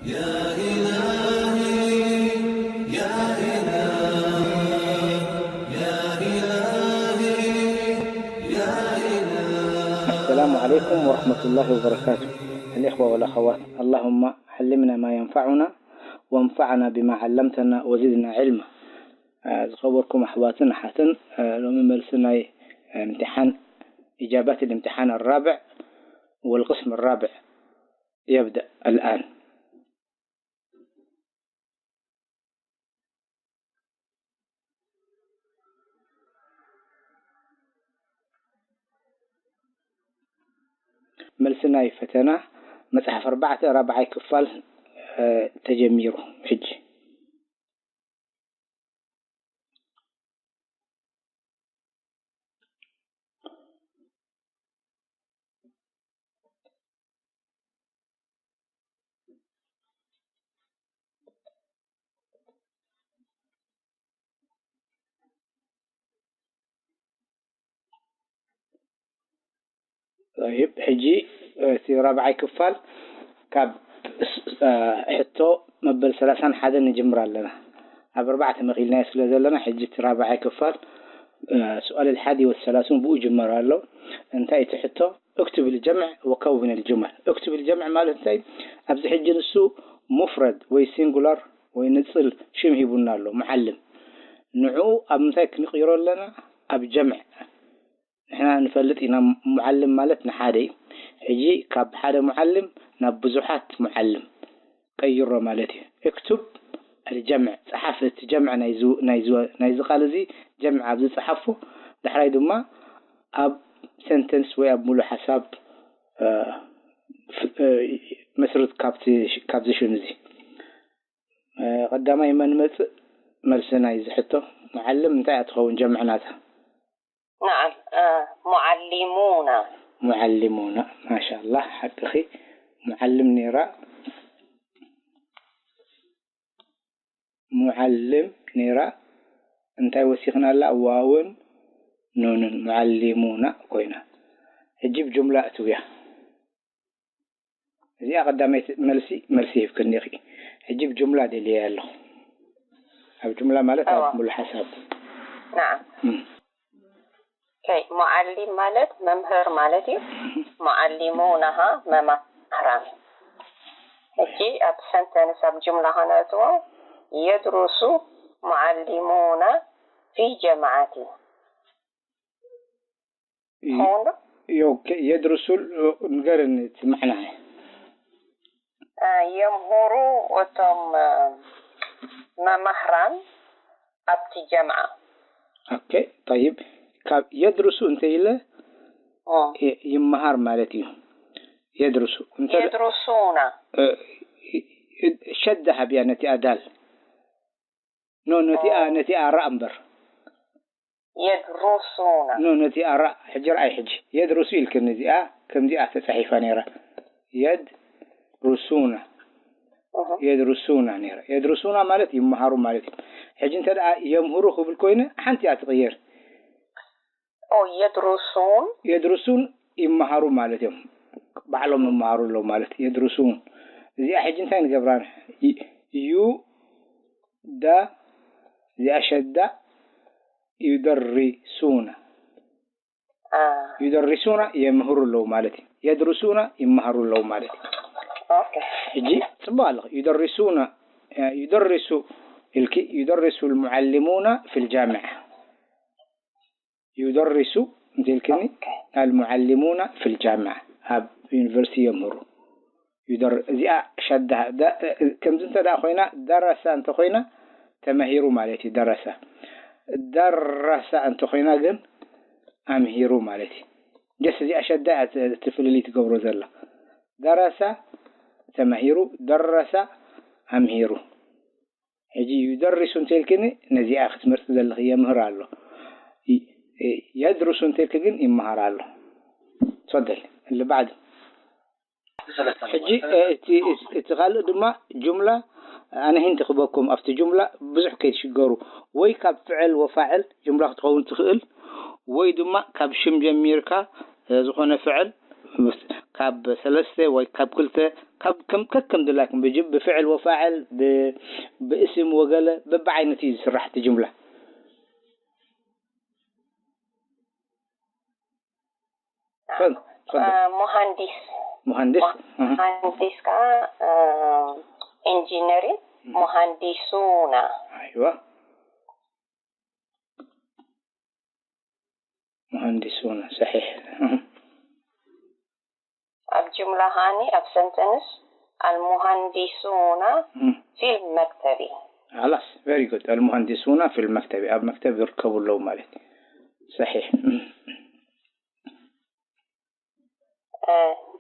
يا إلهي، يا إلهي، يا إلهي، يا إلهي. السلام عليكم ورحمة الله وبركاته. الإخوة والأخوات، اللهم علمنا ما ينفعنا وانفعنا بما علمتنا وزدنا علما. آه، ዝኸበርኩም ኣሕዋትን ኣሓትን፣ آه، ሎሚ መልሲ ናይ፣ آه، امتحان، إجابات الامتحان الرابع والقسم الرابع يبدأ الآن. መልሲ ናይ ፈተና መጽሓፍ ኣርባዕተ ራብዓይ ክፋል፣ እ፣ ተጀሚሩ ሕጂ። طيب፣ ሕጂ እቲ ራብዓይ ክፋል ካብ ስ-፣ እ፣ ሕቶ መበል ሰላሳን ሓደን ንጅምር ኣለና። ኣብ ኣርባዕተ መኺልናዮ ስለ ዘለና፣ ሕጂ እቲ ራብዓይ ክፋል፣ እ፣ سؤال الحادي والثلاثون ብኡ ይጅመር ኣሎ። እንታይ እቲ ሕቶ? اكتب الجمع وكون الجمل። اكتب الجمع ማለት እንታይ? ኣብዚ ሕጂ ንሱ ሙፍረድ ወይ ሲንጉላር ወይ ንጽል ሽም ሂቡና ኣሎ፣ ሙዓልም። ንዕኡ ኣብ ምንታይ ክንቕይሮ ኣለና? ኣብ ጀምዕ። ንሕና ንፈልጥ ኢና ሙዓልም ማለት ንሓደ እዩ። ሕጂ ካብ ሓደ ሙዓልም ናብ ብዙሓት ሙዓልም ቀይሮ ማለት እዩ። اكتب الجمع፣ ጸሓፍ እቲ ጀምዕ ናይዚ፣ ናይዚ፣ ናይዚ ቃል እዚ ጀምዕ ኣብዚ ጸሓፎ። ዳሕራይ ድማ ኣብ ሰንተንስ ወይ ኣብ ሙሉእ ሓሳብ፣ እ፣ ፍ-፣ እ፣ መስርት ካብቲ፣ ካብዚ ሽም እዚ። እ፣ ቀዳማይ መን መጽእ? መልሲ ናይዚ ሕቶ፣ ሙዓልም እንታይ እያ ትኸውን ጀምዕ ናታ? نعم، آه، معلمون. ሙዓልሙና፣ ማሻኣላህ፣ ሓቅኺ። ሙዓልም ነይራ፣ ሙዓልም ነይራ። እንታይ ወሲኽና ኣላ? ዋውን ኑንን፣ ሙዓሊሙና ኮይና። ሕጂ ብጁምላ እትውያ። እዚኣ ቀዳመይቲ መልሲ፣ መልሲ ሂብክኒ ኢኺ። ሕጂ ብጁምላ ደልየ ኣለኹ። ኣብ ጁምላ ማለት ኣብ እዋ። ሙሉ ሓሳብ። نعم. እም። ኦኬ፣ ሙዓሊም ማለት መምህር ማለት እዩ። ሙዓሊሙናሃ መማህራን። ሕጂ ኣብ ሰንተንስ ኣብ ጁምላ ከነእትዎ፣ የድሩሱ ሙዓሊሙና ፊ ጀማዓቲ። ይ-፣ ይኸውን ዶ? ኦኬ፣ የድሩሱ፣ ንገርኒ እቲ ማዕና። አ፣ የምህሩ እቶም፣ አ፣ መማህራን ኣብቲ ጀምዓ። ኦኬ፣ ጠይብ። ካብ የድሩሱ እንተ ኢለ፣ እ። ይ-፣ ይመሃር ማለት እዩ። የድሩሱ። እንተ የድሩሱና። እ፣ እ፣ ሸዳ ሃብያ ነቲኣ ዳል። ኖ፣ ነቲኣ፣ ኦ። ነቲኣ ራእ እምበር። የድሩሱና። ኖ፣ ነቲኣ ራእ፣ ሕጂ ርኣይ ሕጂ። የድሩሱ ኢልክኒ፣ እዚኣ ከምዚኣ ተጻሒፋ ነይራ። የድሩሱና። እህ። የድሩሱና ነይራ። የድሩሱና ማለት ይመሃሩ ማለት እዩ። ሕጂ እንተ ደኣ የምህሩ ክብል ኮይኑ፣ ሓንቲ እያ ትቕየር። ኦ፣ የድሩሱን። የድሩሱን ይመሃሩ ማለት እዮም። ባዕሎም ይመሃሩ ኣለዉ ማለት፣ የድሩሱን። እዚኣ ሕጂ እንታይ ንገብራ? ይ-፣ ዩ፣ ዳ፣ እዚኣ ሸዳ፣ ዩደሪሱና። አ። ዩደሪሱና የምህሩ ኣለዉ ማለት እዩ። የድሩሱና ይመሃሩ ኣለዉ ማለት እዩ። ኦኬ። ሕጂ ጽቡቕ ኣለኹ። ዩደሪሱና፣ እ፣ ዩደሪሱ ኢልኪ፣ ዩደሪሱ ልሙዓሊሙና ፊል ጃምዓ። ዩደሪሱ እንተ ኢልክኒ፣ ኦኬ። ኣልሙዓሊሙና ፊል ጃምዓ፣ ኣብ ዩኒቨርሲቲ የምህሩ። ዩደር-፣ እዚኣ ሸዳ፣ ደ-፣ ከምዚ እንተ ደኣ ኮይና፣ ደረሰ እንተ ኮይና፣ ተማሂሩ ማለት እዩ፣ ደረሰ። ደረሰ እንተ ኮይና ግን፣ ኣምሂሩ ማለት እዩ። ጀስ እዚኣ ሸዳ እያ ት-፣ እቲ ፍልልይ ትገብሮ ዘላ። ደረሰ፣ ተማሂሩ፣ ደረሰ፣ ኣምሂሩ። ሕጂ ዩደሪሱ እንተ ኢልክኒ፣ ነዚኣ ክትመርጺ ዘለኺ የምህር ኣሎ። ይ-፣ የድሩሱ እንተ ኢልኪ ግን ይመሃር ኣሎ። ትፈደል፣ اللي بعده። ሕጂ፣ እ፣ እቲ፣ እቲ፣ እቲ ካልእ ድማ ጁምላ፣ ኣነ ሂንት ክበኩም፣ ኣብቲ ጁምላ ብዙሕ ከይትሽገሩ፣ ወይ ካብ ፍዕል ወፋዕል ጁምላ ክትኸውን ትኽእል፣ ወይ ድማ ካብ ሽም ጀሚርካ፣ እ፣ ዝኾነ ፍዕል ካብ ሰለስተ ወይ ካብ ክልተ፣ ካብ ከም ከከም ድላይኩም ብጅ-፣ ብፍዕል ወፋዕል፣ ብ-፣ ብእስም ወገለ በብዓይነቱ እዩ ዝስራሕ እቲ ጅምላ። ፈል-፣ ፈል-፣ እ፣ ሙሃንዲስ። ሙሃንዲስ? ሙሃ-፣ እህ። ሙሃንዲስ ከዓ፣ እ፣ ኢንጂነሪንግ፣ እህ። ሙሃንዲሱና። ኣይዋ። ሙሃንዲሱና፣ ሰሒሕ። እህ። ኣብ ጅምላ ከዓኒ ኣብ ሰንተንስ ኣልሙሃንዲሱና እህ። ፊል መክተቢ። خلاص፣ very good። ኣልሙሃንዲሱና ፊል መክተቢ፣ ኣብ መክተብ ይርከቡ ኣለዉ ማለት እዩ። ሰሒሕ። እህ። እ፣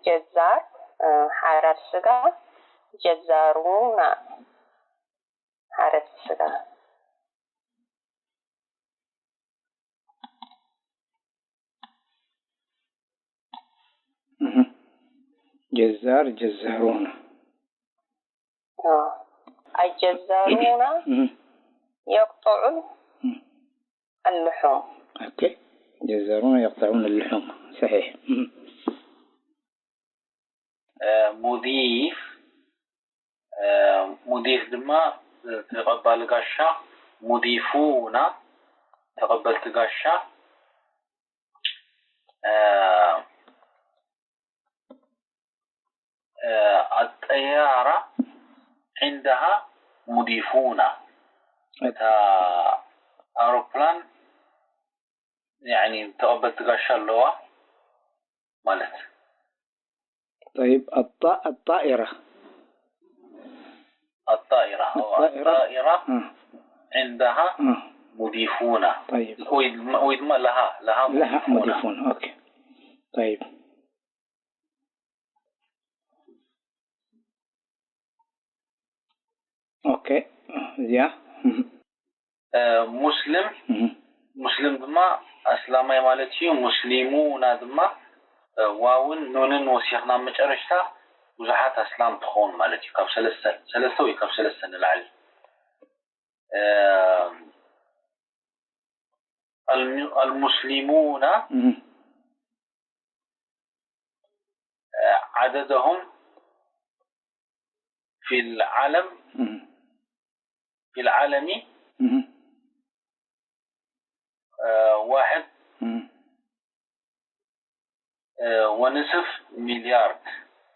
ጀዛር፣ እ፣ ሓራድ ስጋ፣ ጀዛሩና፣ ሓረድ ስጋ። እህ። ጀዛር፣ ጀዛሩና። አ፣ ኣይ ጀዛሩና እህ። የቅጥዑን እህ። اللحوم። ኦኬ። ጀዛሩና የቅጥዑን اللحوم። ሰሒሕ። እህ። እ፣ ሙዲፍ፣ እ፣ ሙዲፍ ድማ ተቐባሊ ጋሻ፣ ሙዲፉና ተቐበልቲ ጋሻ፣ እ፣ እ፣ ኣጠያራ ዒንደሃ ሙዲፉና፣ እታ ኣውሮፕላን ያዕኒ ተቐበልቲ ጋሻ ኣለዋ ማለት። طيب، الط-، الطائرة. الطائرة، هو الطائرة. الطائرة آه. عندها آه. مضيفون. طيب. ወይ ድማ፣ ወይ ድማ ለሃ፣ ለሃ ለሃ ሙዲፉና። ሙዲፉን። ኦኬ። طيب. ኦኬ። እዚኣ። እህ። እ፣ ሙስሊም፣ እህ። ሙስሊም ድማ ኣስላማይ ማለት እዩ። ሙስሊሙና ድማ፣ እ፣ ዋውን ኑንን ወሲኽና ኣብ መጨረሽታ ብዙሓት ኣስላም ትኸውን ማለት እዩ። ካብ ሰለስተ፣ ሰለስተ ወይ ካብ ሰለስተ ንላዕሊ። እ፣ ኣልሙ-፣ ኣልሙስሊሙና እህ። እ፣ ዓደደሁም ፊል ዓለም እህ። ፊል ዓለሚ እህ። እ፣ ዋሕድ እህ። እ፣ ወንስፍ ሚልያርድ።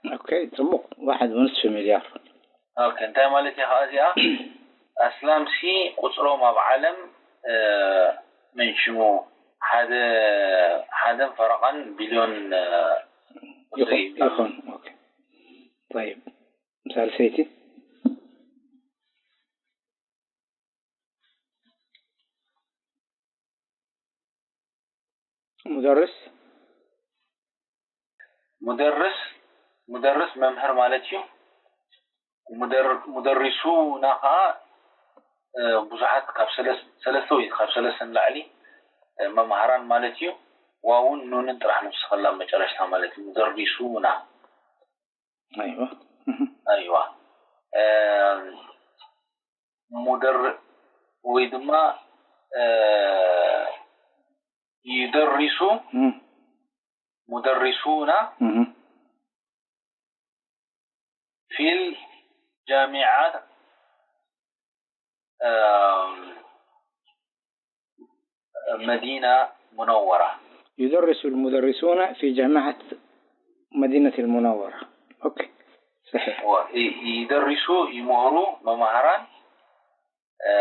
ኦኬ፣ ጽቡቕ። ዋሕድ ወንስፍ ሚልያርድ። ኦኬ፣ እንታይ ማለት እዩ ኸዓ እዚኣ? ኣስላምሲ ቁጽሮም ኣብ ዓለም፣ እ፣ ምን ሽሙ ሓደ፣ ሓደን ፈረቓን ቢልዮን፣ እ፣ ቁጽሪ ይኹን፣ ይኹን። ኦኬ። ጠይብ። ሳልሰይቲ። ሙደርስ? ሙደርስ፣ ሙደርስ መምህር ማለት እዩ። ሙደር-፣ ሙደሪሱና ኸዓ፣ እ፣ ብዙሓት ካብ ሰለስ-፣ ሰለስተ ወይ ካብ ሰለስተ ንላዕሊ፣ እ፣ መምሃራን ማለት እዩ። ዋውን ኑንን ጥራሕ ንውስኸላ ኣብ መጨረሽታ ማለት እዩ። ሙደሪሱና። ኣይዋ። እህ። ኣይዋ። እ፣ ሙደር-፣ ወይ ድማ፣ እ፣ ዩደሪሱ፣ እህ። ሙደሪሱና እህ። ፊል ጃሚዓ፣ እ፣ መዲና ሙነወራ። يدرس المدرسون في جامعة مدينة المنورة. ኦኬ፣ ሰሒሕ። እወ፣ ይ-፣ ይደርሱ፣ ይምህሩ፣ መማህራን፣ እ፣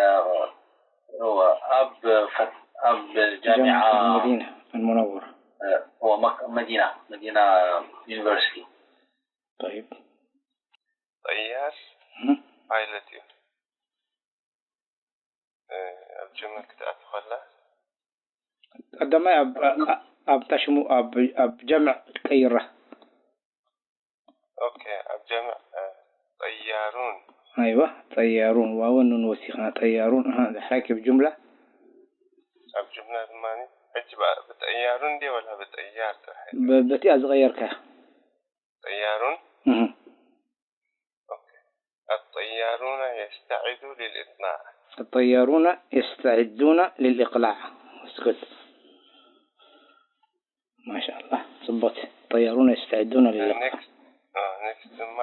እወ፣ ኣብ ፈት-፣ ኣብ ጃሚዓ፣ ጃሚዓ መዲና ኣልሙነወራ። እ፣ እወ፣ መክ-፣ መዲና፣ መዲና ዩኒቨርሲቲ። ጠይብ። ጠያር እህ። ፓይለት እዩ። እ፣ ኣብ ጀመር ክትኣቱ ከላ ቀዳማይ ኣብ፣ ኣ-፣ ኣ-፣ ኣብታ ሽሙ ኣብ፣ ኣብ ጀምዕ ቀይራ። ኦኬ፣ ኣብ ጀምዕ፣ እ፣ ጠያሩን። ኣይዋ፣ ጠያሩን፣ ዋውን ኑን ወሲኽና፣ ጠያሩን። ኣሃ፣ ድሕራይ ከ ብጅምላ? ኣብ ጅምላ ድማ፣ ሕጂ ብኣ-፣ ብጠያሩን ድየ ወላ ብጠያር ጥራሕ? ብ-፣ በቲኣ ዝቐየርካያ። ጠያሩን? እህ። ኦኬ። الطيارون يستعدوا للإطلاع. الطيارون يستعدون للإقلاع. اسكت. ما شاء الله. ጽቡቕ። طيارون يستعدون للقاء. ኔክስት ኔክስት ድማ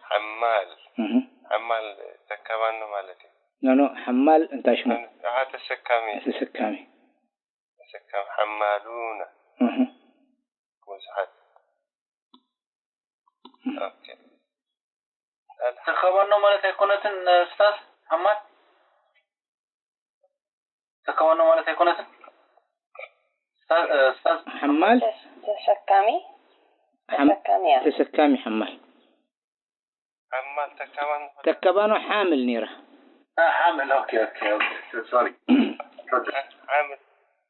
ሓማል እህ ሓማል ተካባኖ ማለት እዩ። ኖ ኖ ሓማል እንታይ ሽሙ? ኣሓ ተሰካሚ ተሰካሚ ተሰካሚ ሓማሉና እህ ብዙሓት ኦኬ። ተካባኖ ማለት ኣይኮነትን ኡስታዝ ሓማል? ተካባኖ ማለት ኣይኮነትን ኡስታዝ? ኡስታዝ ሓማል ተሰካሚ ሓም- ተሰካሚ እያ። ተሰካሚ ሓማል ሓማል ተካባን ተካባኖ ሓምል ነይራ። ሓምል ኦኬ ኦኬ ኦኬ ሶሪ ሓምል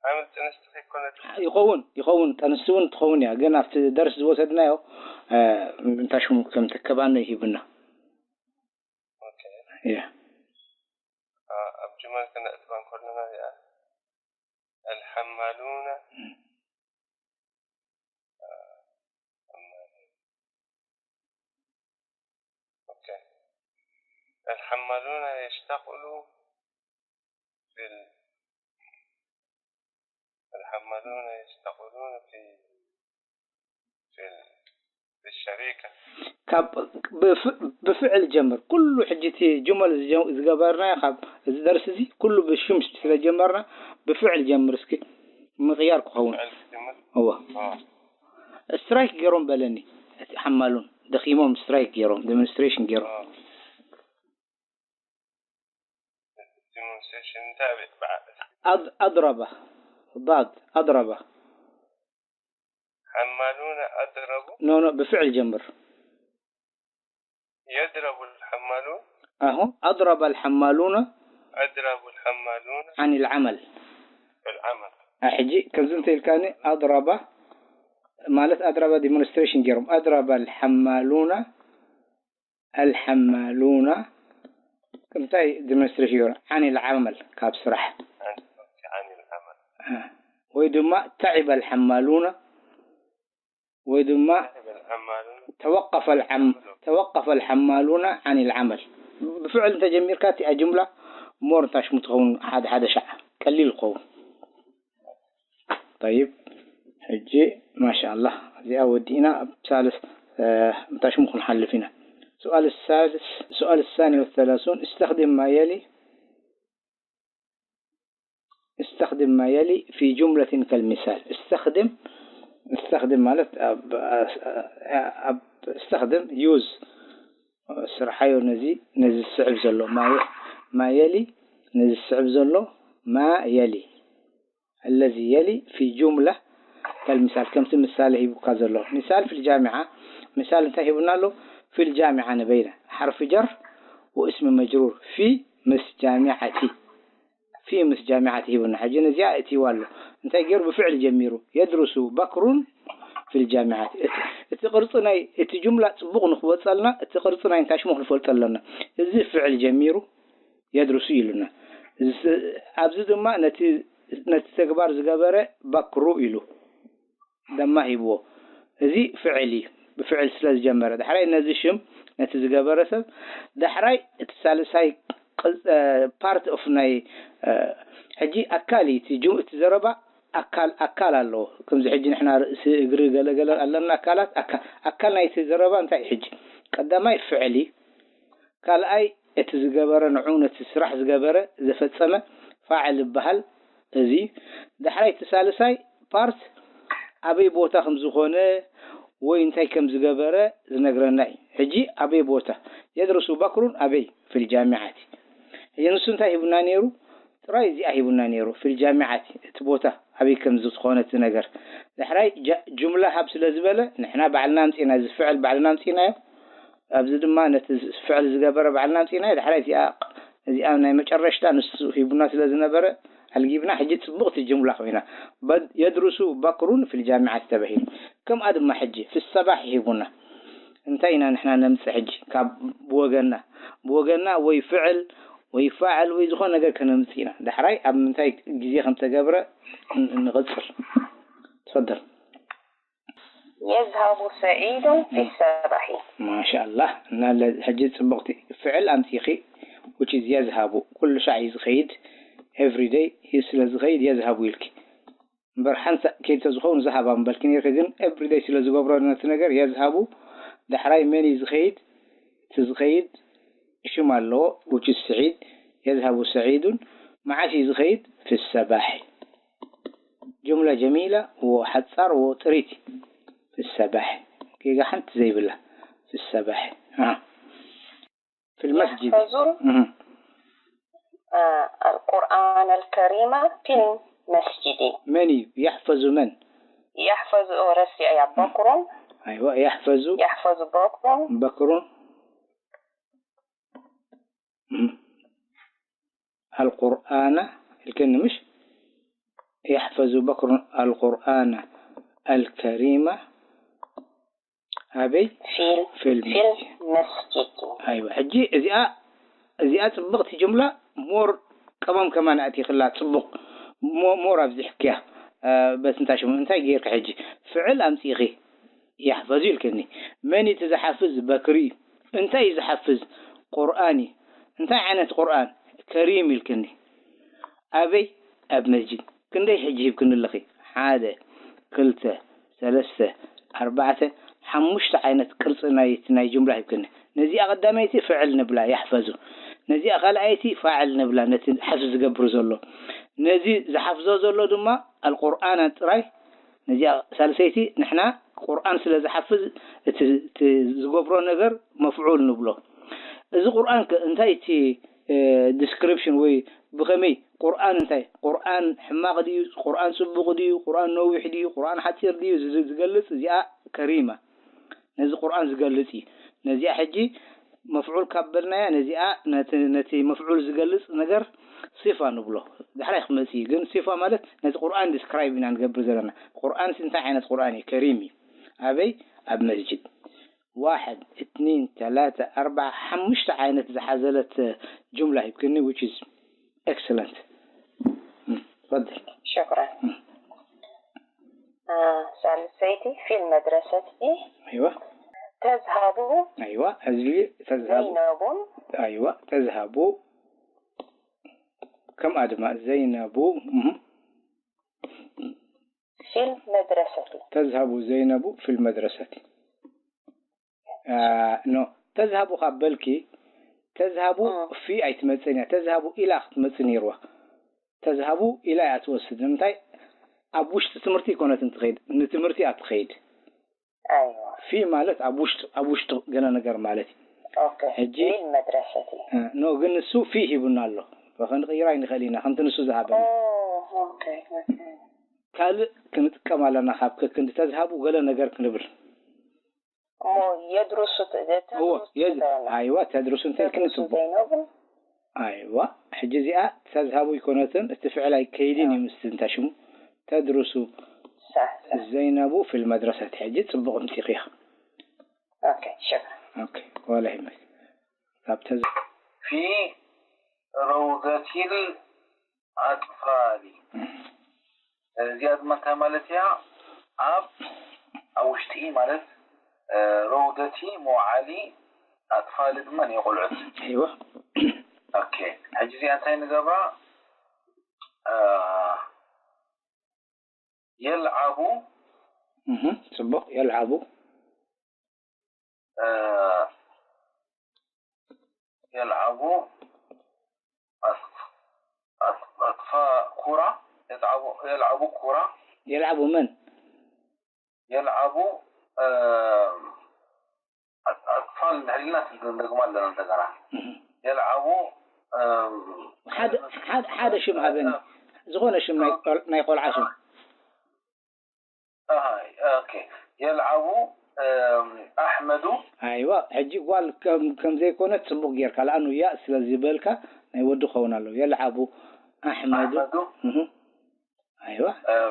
ሓምል ጥንስቲ ከይኮነት ይኸውን ይኸውን ጠንስቲ እውን ትኸውን እያ። ግን ኣብቲ ደርስ ዝወሰድናዮ እንታይ ሽሙ ከም ተከባኖ ይሂብና ኦኬ እያ። ኣብ ጅመል ክነእትዋ እንከለና እዚኣ ኣልሓማሉና ኦኬ ኣልሓማሉና የሽተቁሉ ፊል ኣልሓማሉና የሽተቁሉን ፊ ፊል ፊ ሸሪከ ካብ ብፍ- ብፍዕል ጀምር ኩሉ ሕጂ እቲ ጅመል ዝጀ- ዝገበርናዮ ካብ እዚ ደርሲ እዚ ኩሉ ብሽም ስለ ጀመርና ብፍዕል ጀምር እስኪ ምቕያር ክኸውን ፍዕል ትጅምር እወ ኦ ስትራይክ ገይሮም በለኒ እቲ ሓማሉን ደኺሞም ስትራይክ ገይሮም ዴሞንስትሬሽን ገይሮም ኦ ዲሞንስትሬሽን እንታይ በዓል أض- أضرب ضاد أضرب ሓማሉነ ኣድረቡ ኖ ኖ ብፍዕል ጀምር የድረቡ ሓማሉን ኣሁ أضرب الحمالون ኣድረቡ ሓማሉን عن العمل ብልዓመል ሕጂ ከምዚ እንተ ኢልካኒ أضرب ማለት أضرب ዴሞንስትሬሽን ገይሮም أضرب الحمالون الحمالون እንታይ ዴሞንስትሬሽን ገይሮም عن العمل ካብ ስራሕ ዓን ልዓመል ወይ ድማ تعب الحمالون ወይ ድማ ብልዓማሉን توقف العم توقف الحمالون عن العمل ብፍዕል እንተጀሚርካ እቲኣ ጅምላ ሞር እንታይ ሽሙ ትኸውን ሓደ ሓደ ሻዕ ቀሊል ይኸውን طيب ሕጂ ማሻ ኣላህ እዚኣ ወዲእና ኣብ ሳልስ እንታይ ሽሙ ክንሓልፍ ኢና سؤال السادس سؤال الثاني والثلاثون استخدم ما يلي استخدم ما يلي في جملة كالمثال استخدم استخدم ማለት ኣብ ኣብ استخدم use ስርሓዮ ነዚ ነዚ ዝስዕብ ዘሎ ما ي- ما يلي ነዚ ዝስዕብ ዘሎ ما يلي الذي يلي في جملة كالمثال ከምቲ ምሳሌ ሂቡካ ዘሎ مثال في الجامعة مثال እንታይ ሂቡና ኣሎ في الجامعة ንበይና حرف جر واسم مجرور في ምስ جامعة في ምስ جامعة ሂቡና ሕጂ ነዚኣ እቲዋ ኣሎ እንታይ ገይሩ ብፍዕሊ ጀሚሩ يدرس بكر في الجامعة እቲ ቅርፂ ናይ እቲ ጅምላ ፅቡቕ ንክወፀልና እቲ ቅርፂ ናይ እንታይ ሽሙ ክንፈልጦ ኣለና እዚ ፍዕል ጀሚሩ የድርሱ ኢሉና ኣብዚ ድማ ነቲ ነቲ ተግባር ዝገበረ በክሩ ኢሉ ደማ ሂብዎ እዚ ፍዕል እዩ ብፍዕል ስለ ዝጀመረ ዳሕራይ ነዚ ሽም ነቲ ዝገበረ ሰብ ዳሕራይ እቲ ሳልሳይ part of ናይ ሕጂ ኣካል እዩ እቲ ዘረባ ኣካል ኣካል ኣለዎ ከምዚ ሕጂ ንሕና ርእሲ እግሪ ገለገለ ኣለና ኣካላት ኣካል ናይቲ ዘረባ እንታይ እዩ ሕጂ ቀዳማይ ፍዕል እዩ ካልኣይ እቲ ዝገበረ ንዑ ነቲ ስራሕ ዝገበረ ዘፈጸመ ፋዕል ይበሃል እዚ ዳሕራይ እቲ ሳልሳይ part ኣበይ ቦታ ከም ዝኾነ ወይ እንታይ ከም ዝገበረ ዝነግረና እዩ ሕጂ ኣበይ ቦታ የድርሱ በክሩን ኣበይ في الجامعة ሕጂ ንሱ እንታይ ሂቡና ነይሩ ጥራይ እዚኣ ሂቡና ነይሩ في الجامعة እቲ ቦታ ኣበይ ከም ዝኾነ እቲ ነገር ዳሕራይ ጅምላ ሃብ ስለ ዝበለ ንሕና ባዕልና ኣምፂእና እዚ ፍዕል ባዕልና ኣምፂእናዮ ኣብዚ ድማ ነቲ ፍዕል ዝገበረ ባዕልና ኣምፂእናዮ ዳሕራይ እዚኣ እዚኣ ናይ መጨረሽታ ንሱ ሂቡና ስለ ዝነበረ ኣልጊብና ሕጂ ፅቡቕቲ ጅምላ ኮይና የድርሱ በክሩን في الجامعة ተባሂሉ ከምኣ ድማ ሕጂ في الصباح ሂቡና እንታይ ኢና ንሕና ነምፅእ ሕጂ ካብ ብወገና ብወገና ወይ ፍዕል ወይ ፋዕል ወይ ዝኾነ ነገር ከነምፅእ ኢና ዳሕራይ ኣብ ምንታይ ግዜ ከም ተገብረ ንቕፅል ትፈደል يذهب سعيد في الصباح ማሻ ኣላህ እና ሕጂ ፅቡቕቲ ፍዕል ኣምፂኺ which is يذهب ኩሉ ሻዕ እዩ ዝኸይድ every day እዩ ስለ ዝኸይድ يذهب ኢልኪ እምበር ሓንሳእ ከይድ ተዝኸውን ዝሃባ ምበልኪ ነይርኪ፣ ግን everyday ስለ ዝገብሮ ነቲ ነገር የዝሃቡ። ዳሕራይ መን እዩ ዝኸይድ? እቲ ዝኸይድ ሽም ኣለዎ፣ which is ስዒድ። የዝሃቡ ሰዒዱን። መዓስ እዩ ዝኸይድ? في الصباح። ጅምላ ጀሚላ ወሓጻር ወጥሪት። في الصباح ጌጋ ሓንቲ ዘይብላ። في الصباح في المسجد. يحفظ القرآن الكريم في المسجد. من يحفظ من؟ يحفظ رسي يا بكر. أيوة، يحفظ. يحفظ بكر. بكر. القرآن الكريم مش؟ يحفظ بكر القرآن الكريم ኣበይ? ፊል ፊልም ፊል መስጂድ። ኣይዋ ሕጂ እዚኣ እዚኣ ጽብቕቲ ጅምላ ሞር ቀመም ከማን ኣእቲኽላ ጽቡቕ ሞ- ሞር ኣብዚሕክያ እ፣ በቲ እንታይ ሽሙ እንታይ ጌርካ ሕጂ ፍዕል ኣምጺእኺ ያሕፈዙ ኢልክኒ መን እቲ ዝሓፍዝ በክሪ እዩ እንታይ እዩ ዝሓፍዝ ቁርኣን እዩ እንታይ ዓይነት ቁርኣን ከሪም ኢልክኒ ኣበይ ኣብ መስጂድ ክንደይ ሕጂ ሂብክኒ ኣለኺ ሓደ ክልተ ሰለስተ ኣርባዕተ ሓሙሽተ ዓይነት ቅርጺ ናይ ናይ ጅምላ ሂብክኒ ነዚኣ ቀዳመይቲ ፍዕል ንብላ ያሕፈዙ ነዚኣ ካልኣይቲ ፋዕል ንብላ ነቲ ሓፍዝ ዝገብር ዘሎ ነዚ ዝሓፍዞ ዘሎ ድማ ኣልቁርኣን ጥራይ ነዚኣ ሳልሰይቲ ንሕና ቁርኣን ስለ ዝሓፍዝ እቲ ዝገብሮ ነገር መፍዑል ንብሎ እዚ ቁርኣን እንታይ እቲ ዲስክሪፕሽን ወይ ብኸመይ ቁርኣን እንታይ ቁርኣን ሕማቕ ድዩ ቁርኣን ጽቡቕ ድዩ ቁርኣን ነዊሕ ድዩ ቁርኣን ሓፂር ድዩ ዝገልፅ እዚኣ ከሪማ ነዚ ቁርኣን ዝገልፅ እዩ ነዚኣ ሕጂ መፍዑል ካብ በልናያ ነዚኣ ነቲ መፍዑል ዝገልፅ ነገር ሲፋ ንብሎ ዳሕራይ ክመፅ እዩ ግን ሲፋ ማለት ነቲ ቁርኣን ዲስክራይብ ኢና ንገብር ዘለና ቁርኣን እንታይ ዓይነት ቁርኣን እዩ ከሪም እዩ ኣበይ ኣብ መስጅድ واحد اثنين ثلاثة أربعة ሓሙሽተ ዓይነት ዝሓዘለት ጅምላ ሂብክኒ which is excellent تفضل شكرا ሳልሰይቲ في المدرسة أيوة تذهب أيوة أزلي تذهب زينب أيوة تذهب ከም ኣድማ ዘይነቡ في المدرسة تذهب زينب في المدرسة ኖ ተዝሃቡ ካብ በልኪ ተዝሃቡ ፊ ኣይትመፅን እያ ተዝሃቡ ኢላ ክትመፅ ነይርዋ ተዝሃቡ ኢላ እያ ትወስድ ንምንታይ ኣብ ውሽጢ ትምህርቲ ይኮነትን ትኸይድ ንትምህርቲ እያ ትኸይድ ፊ ማለት ኣብ ውሽጢ ኣብ ውሽጢ ገለ ነገር ማለት እዩ ሕጂ መድረሰቲ ኖ ግን ንሱ ፊ ሂቡና ኣሎ ክንቅይራ ይንኽእል ኢና ከምቲ ንሱ ዝሃበና ካልእ ክንጥቀም ኣለና ካብ ከክንዲ ተዝሃቡ ገለ ነገር ክንብል እሞ የድሩሱ ኣይዋ ተድሩሱ እንተልክኒ ፅቡቅ ኣይዋ ሕጂ እዚኣ ተዝሃቡ ይኮነትን እቲ ፍዕል ኣይከይድን እዩ ምስቲ እንታይ ሽሙ ተድሩሱ ዘይነቡ ፊል መድረሰት ሕጂ ፅቡቅ ምፂኽያ ወላ ይመስ ካብ ተዝ في روضة الأطفال እዚኣ ድማ እንታይ ማለት እያ ኣብ ኣብ ውሽጢ ማለት ረውደቲ መውዓሊ ኣጥፋሊ ድማ ናይ ቆልዑት እይዋ ኦኬ ሕጂ እዚኣ እንታይ ንገብራ የልዓቡ እህ ጽቡቕ የልዓቡ የልዓቡ ኣጥፋ ኩራ የልዓቡ ኩራ የልዓቡ መን የልዓቡ ኣጥፋል ንሕልና ትደግማ ኣለና እንደገና የልዓቡ ሓደ ሽም ሃበኒ ዝኾነ ሽም ናይ ቆልዓ ሽም የልዓቡ ኣሕመዱ ኣይዋ ሕጂ ጓል ከም ዘይኮነት ፅቡቅ ጌርካ ለኣኑ ያእ ስለ ዝበልካ ናይ ወዲ ክኸውን ኣለዎ የልዓቡ ኣሕመዱ ኣሕመዱ ኣይዋ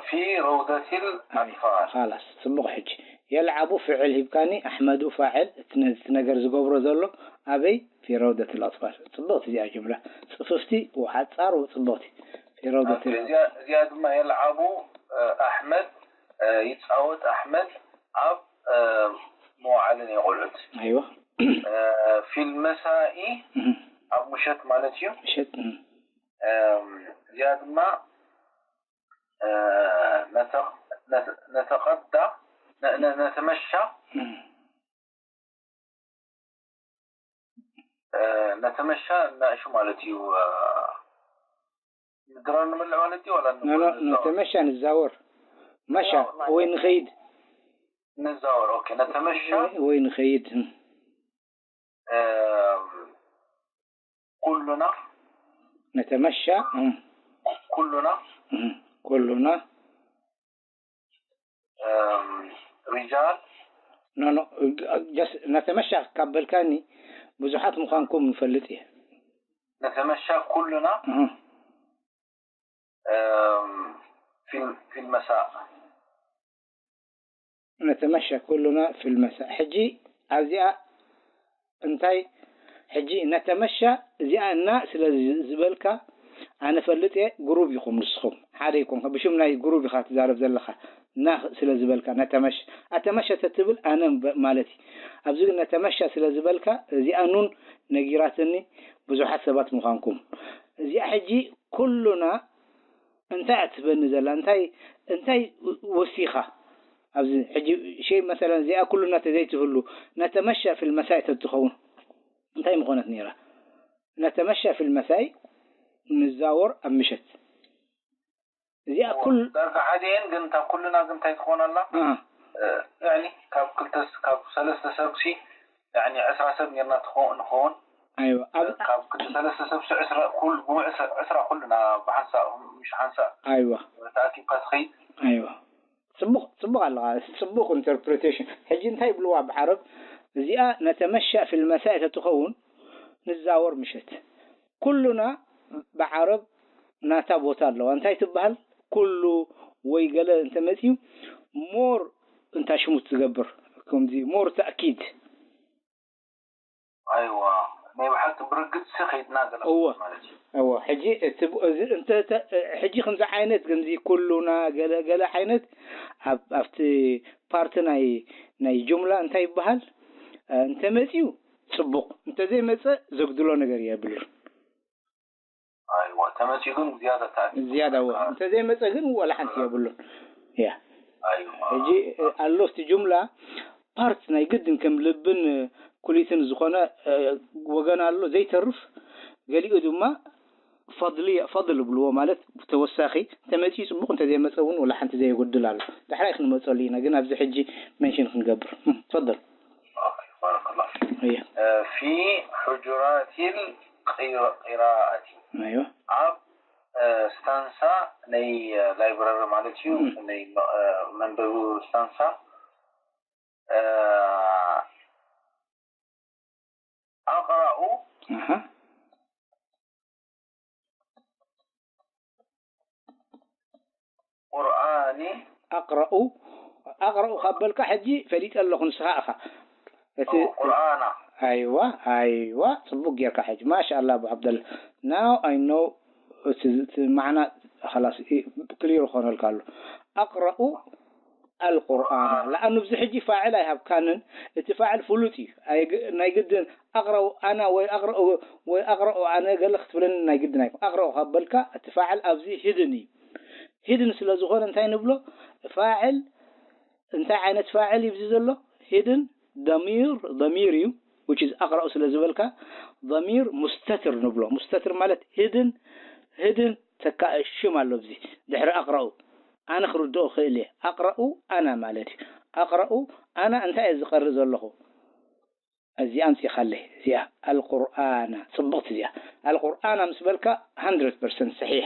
ፊ ረውደቲል ኣጥፋል ኻላስ ፅቡቅ ሕጂ የልዓቡ ፍዕል ሂብካኒ ኣሕመዱ ፋዕል እቲ ነገር ዝገብሮ ዘሎ ኣበይ ፊ ረውደቲል ኣጥፋል ፅቡቅቲ እዚኣ ጅምላ ፅፍፍቲ ወሓፃር ወፅቡቅቲ ፊ ረውደቲል እዚኣ ድማ የልዓቡ ኣሕመድ ይፃወት ኣሕመድ ኣብ መዋዕለ ናይ ቆልዑት ኣይዋ ፊል መሳኢ ኣብ ምሸት ማለት እዩ ምሸት እዚኣ ድማ ነተቀዳ ነተመሻ ነተመሻ እናእሹ ማለት እዩ። ምድራር ንመልዕ ማለት እዩ ዋላ ነተመሻ ንዛወር መሻ ወይ ንኸይድ ንዛወር ኦኬ ነተመሻ ወይ ንኸይድ ኩሉና ነተመሻ ኩሉና ኩሉና ሪጃል ኖ ኖ ነተመሻ ካብ በልካኒ ብዙሓት ምዃንኩም ንፈልጥ እየ ነተመሻ ኩሉና ፊልመሳ ነተመሻ ኩሉና ፊልመሳ ሕጂ ኣብዚኣ እንታይ ሕጂ ነተመሻ እዚኣ እና ስለ ዝበልካ ኣነ ፈልጥ እየ ግሩብ ኢኹም ንስኹም ሓደ ይኮንካ ብሽም ናይ ግሩብ ኢኻ ትዛረብ ዘለኻ እና ስለ ዝበልካ ነተመሻ ኣተመሻ ተትብል ኣነ ማለት እዩ ኣብዚ ግን ነተመሻ ስለ ዝበልካ እዚኣ ኑን ነጊራትኒ ብዙሓት ሰባት ምዃንኩም እዚኣ ሕጂ ኩሉና እንታይ እያ ትህበኒ ዘላ እንታይ እንታይ ወሲኻ ኣብዚ ሕጂ ሸይ መሰለን እዚኣ ኩሉና ተዘይትህሉ ነተመሻ ፊልመሳይ ተትኸውን እንታይ ምኾነት ነይራ ነተመሻ ፊልመሳይ ንዛወር ኣብ ምሸት እዚኣ ኩል ዳርጋ ሓደ እየን ግን እታ ኩልና ግን እንታይ ትኾን ኣላ ያኒ ካብ ክልተ ካብ ሰለስተ ሰብሲ ያኒ ዕስራ ሰብ ኔርና ንኸውን ኣይዋ ኣብ ካብ ክልተ ሰለስተ ሰብሲ ዕስራ ኩል ብዕስራ ኩልና ብሓንሳእ ምሽ ሓንሳእ ኣይዋ ተኣኪብካ ትኸይድ ኣይዋ ጽቡቕ ጽቡቕ ኣለኻ ጽቡቕ ኢንተርፕሬቴሽን ሕጂ እንታይ ይብልዋ ብዓረብ እዚኣ ነተመሻ ፊልመሳይ ተትኸውን ንዛወር ምሸት ኩሉና ብዓረብ ናታ ቦታ ኣለዋ እንታይ ትበሃል ኩሉ ወይ ገለ እንተመፅዩ ሞር እንታይ ሽሙት ዝገብር ከምዚ ሞር ተእኪድ ኣይዋ ናይ ብሓቂ ብርግፅ ሲ ከይድና ገለ እወ ማለት እዩ እወ ሕጂ እቲ እዚ እንተ ሕጂ ከምዚ ዓይነት ከምዚ ኩሉና ገለ ገለ ዓይነት ኣብቲ ፓርቲ ናይ ናይ ጁምላ እንታይ ይበሃል እንተመፅዩ ፅቡቕ እንተዘይመፀ ዘጉድሎ ነገር የብሉን ኣይዋ ተመፅኡ ግን ዝያዳ ተኣኪቡ ዝያዳ ወ እንተዘይመፀ ግን ወላ ሓንቲ የብሉን ያ ኣይዋ ሕጂ ኣሎ እቲ ጁምላ ፓርት ናይ ግድን ከም ልብን ኩሊትን ዝኾነ ወገን ኣሎ ዘይተርፍ ገሊኡ ድማ ፈضሊ ፈضል ይብልዎ ማለት ተወሳኺ ተመፂኡ ፅቡቕ እንተዘይመፀ እውን ወላ ሓንቲ ዘየጎድል ኣሎ ዳሕራይ ክንመፀሉ ኢና ግን ኣብዚ ሕጂ መንሽን ክንገብር ትፈضል ባረከላሁ እየ في حجرات القراءة ايوه ኣብ ስታንሳ ናይ ላይብረሪ ማለት እዩ ናይ መንበቢ ስታንሳ ኣቅራኡ اها ቁርኣኒ ኣቅረኡ ኣቅረኡ ካብ በልካ ሕጂ ፈሊጠ ኣለኹ ንስኻ ኢኻ እቲ ቁርኣና ኣይዋ ኣይዋ ፅቡቅ ጌርካ ሕጂ ማሻ ኣላ ኣቡ ዓብደላ now I know እቲ ማዕና خلاص ክሊር ይኾነልካ ኣሎ ኣቅረኡ ኣልቁርኣና ለኣኑ ብዚ ሕጂ ፋዕል ኣይሃብካንን እቲ ፋዕል ፍሉጥ እዩ ናይ ግድን ኣቅረኡ ኣና ወይ ኣቅረኡ ወይ ኣቅረኡ ኣነ ገለ ክትብለኒ ናይ ግድን ኣይኮ ኣቅረኡ ካብ በልካ እቲ ፋዕል ኣብዚ ሂድን እዩ ሂድን ስለ ዝኾነ እንታይ ንብሎ ፋዕል እንታይ ዓይነት ፋዕል እዩ ብዚ ዘሎ ሂድን ضمير ضمير እዩ which is ኣቅረኡ ስለ ዝበልካ ضمير مستتر ንብሎ مستتر ማለት ሂድን ሂድን ተካእ ሽም ኣሎ ብዚ ድሕሪ ኣቅረኡ ኣነ ክርድኦ ክእል እየ ኣቅረኡ ኣና ማለት እዩ ኣቅረኡ ኣና እንታይ እየ ዝቀርእ ዘለኹ እዚኣ ኣምፂኻለይ እዚኣ ኣልቁርኣና ፅብቕቲ እዚኣ ኣልቁርኣና ምስ በልካ hundred percent ሰሒሕ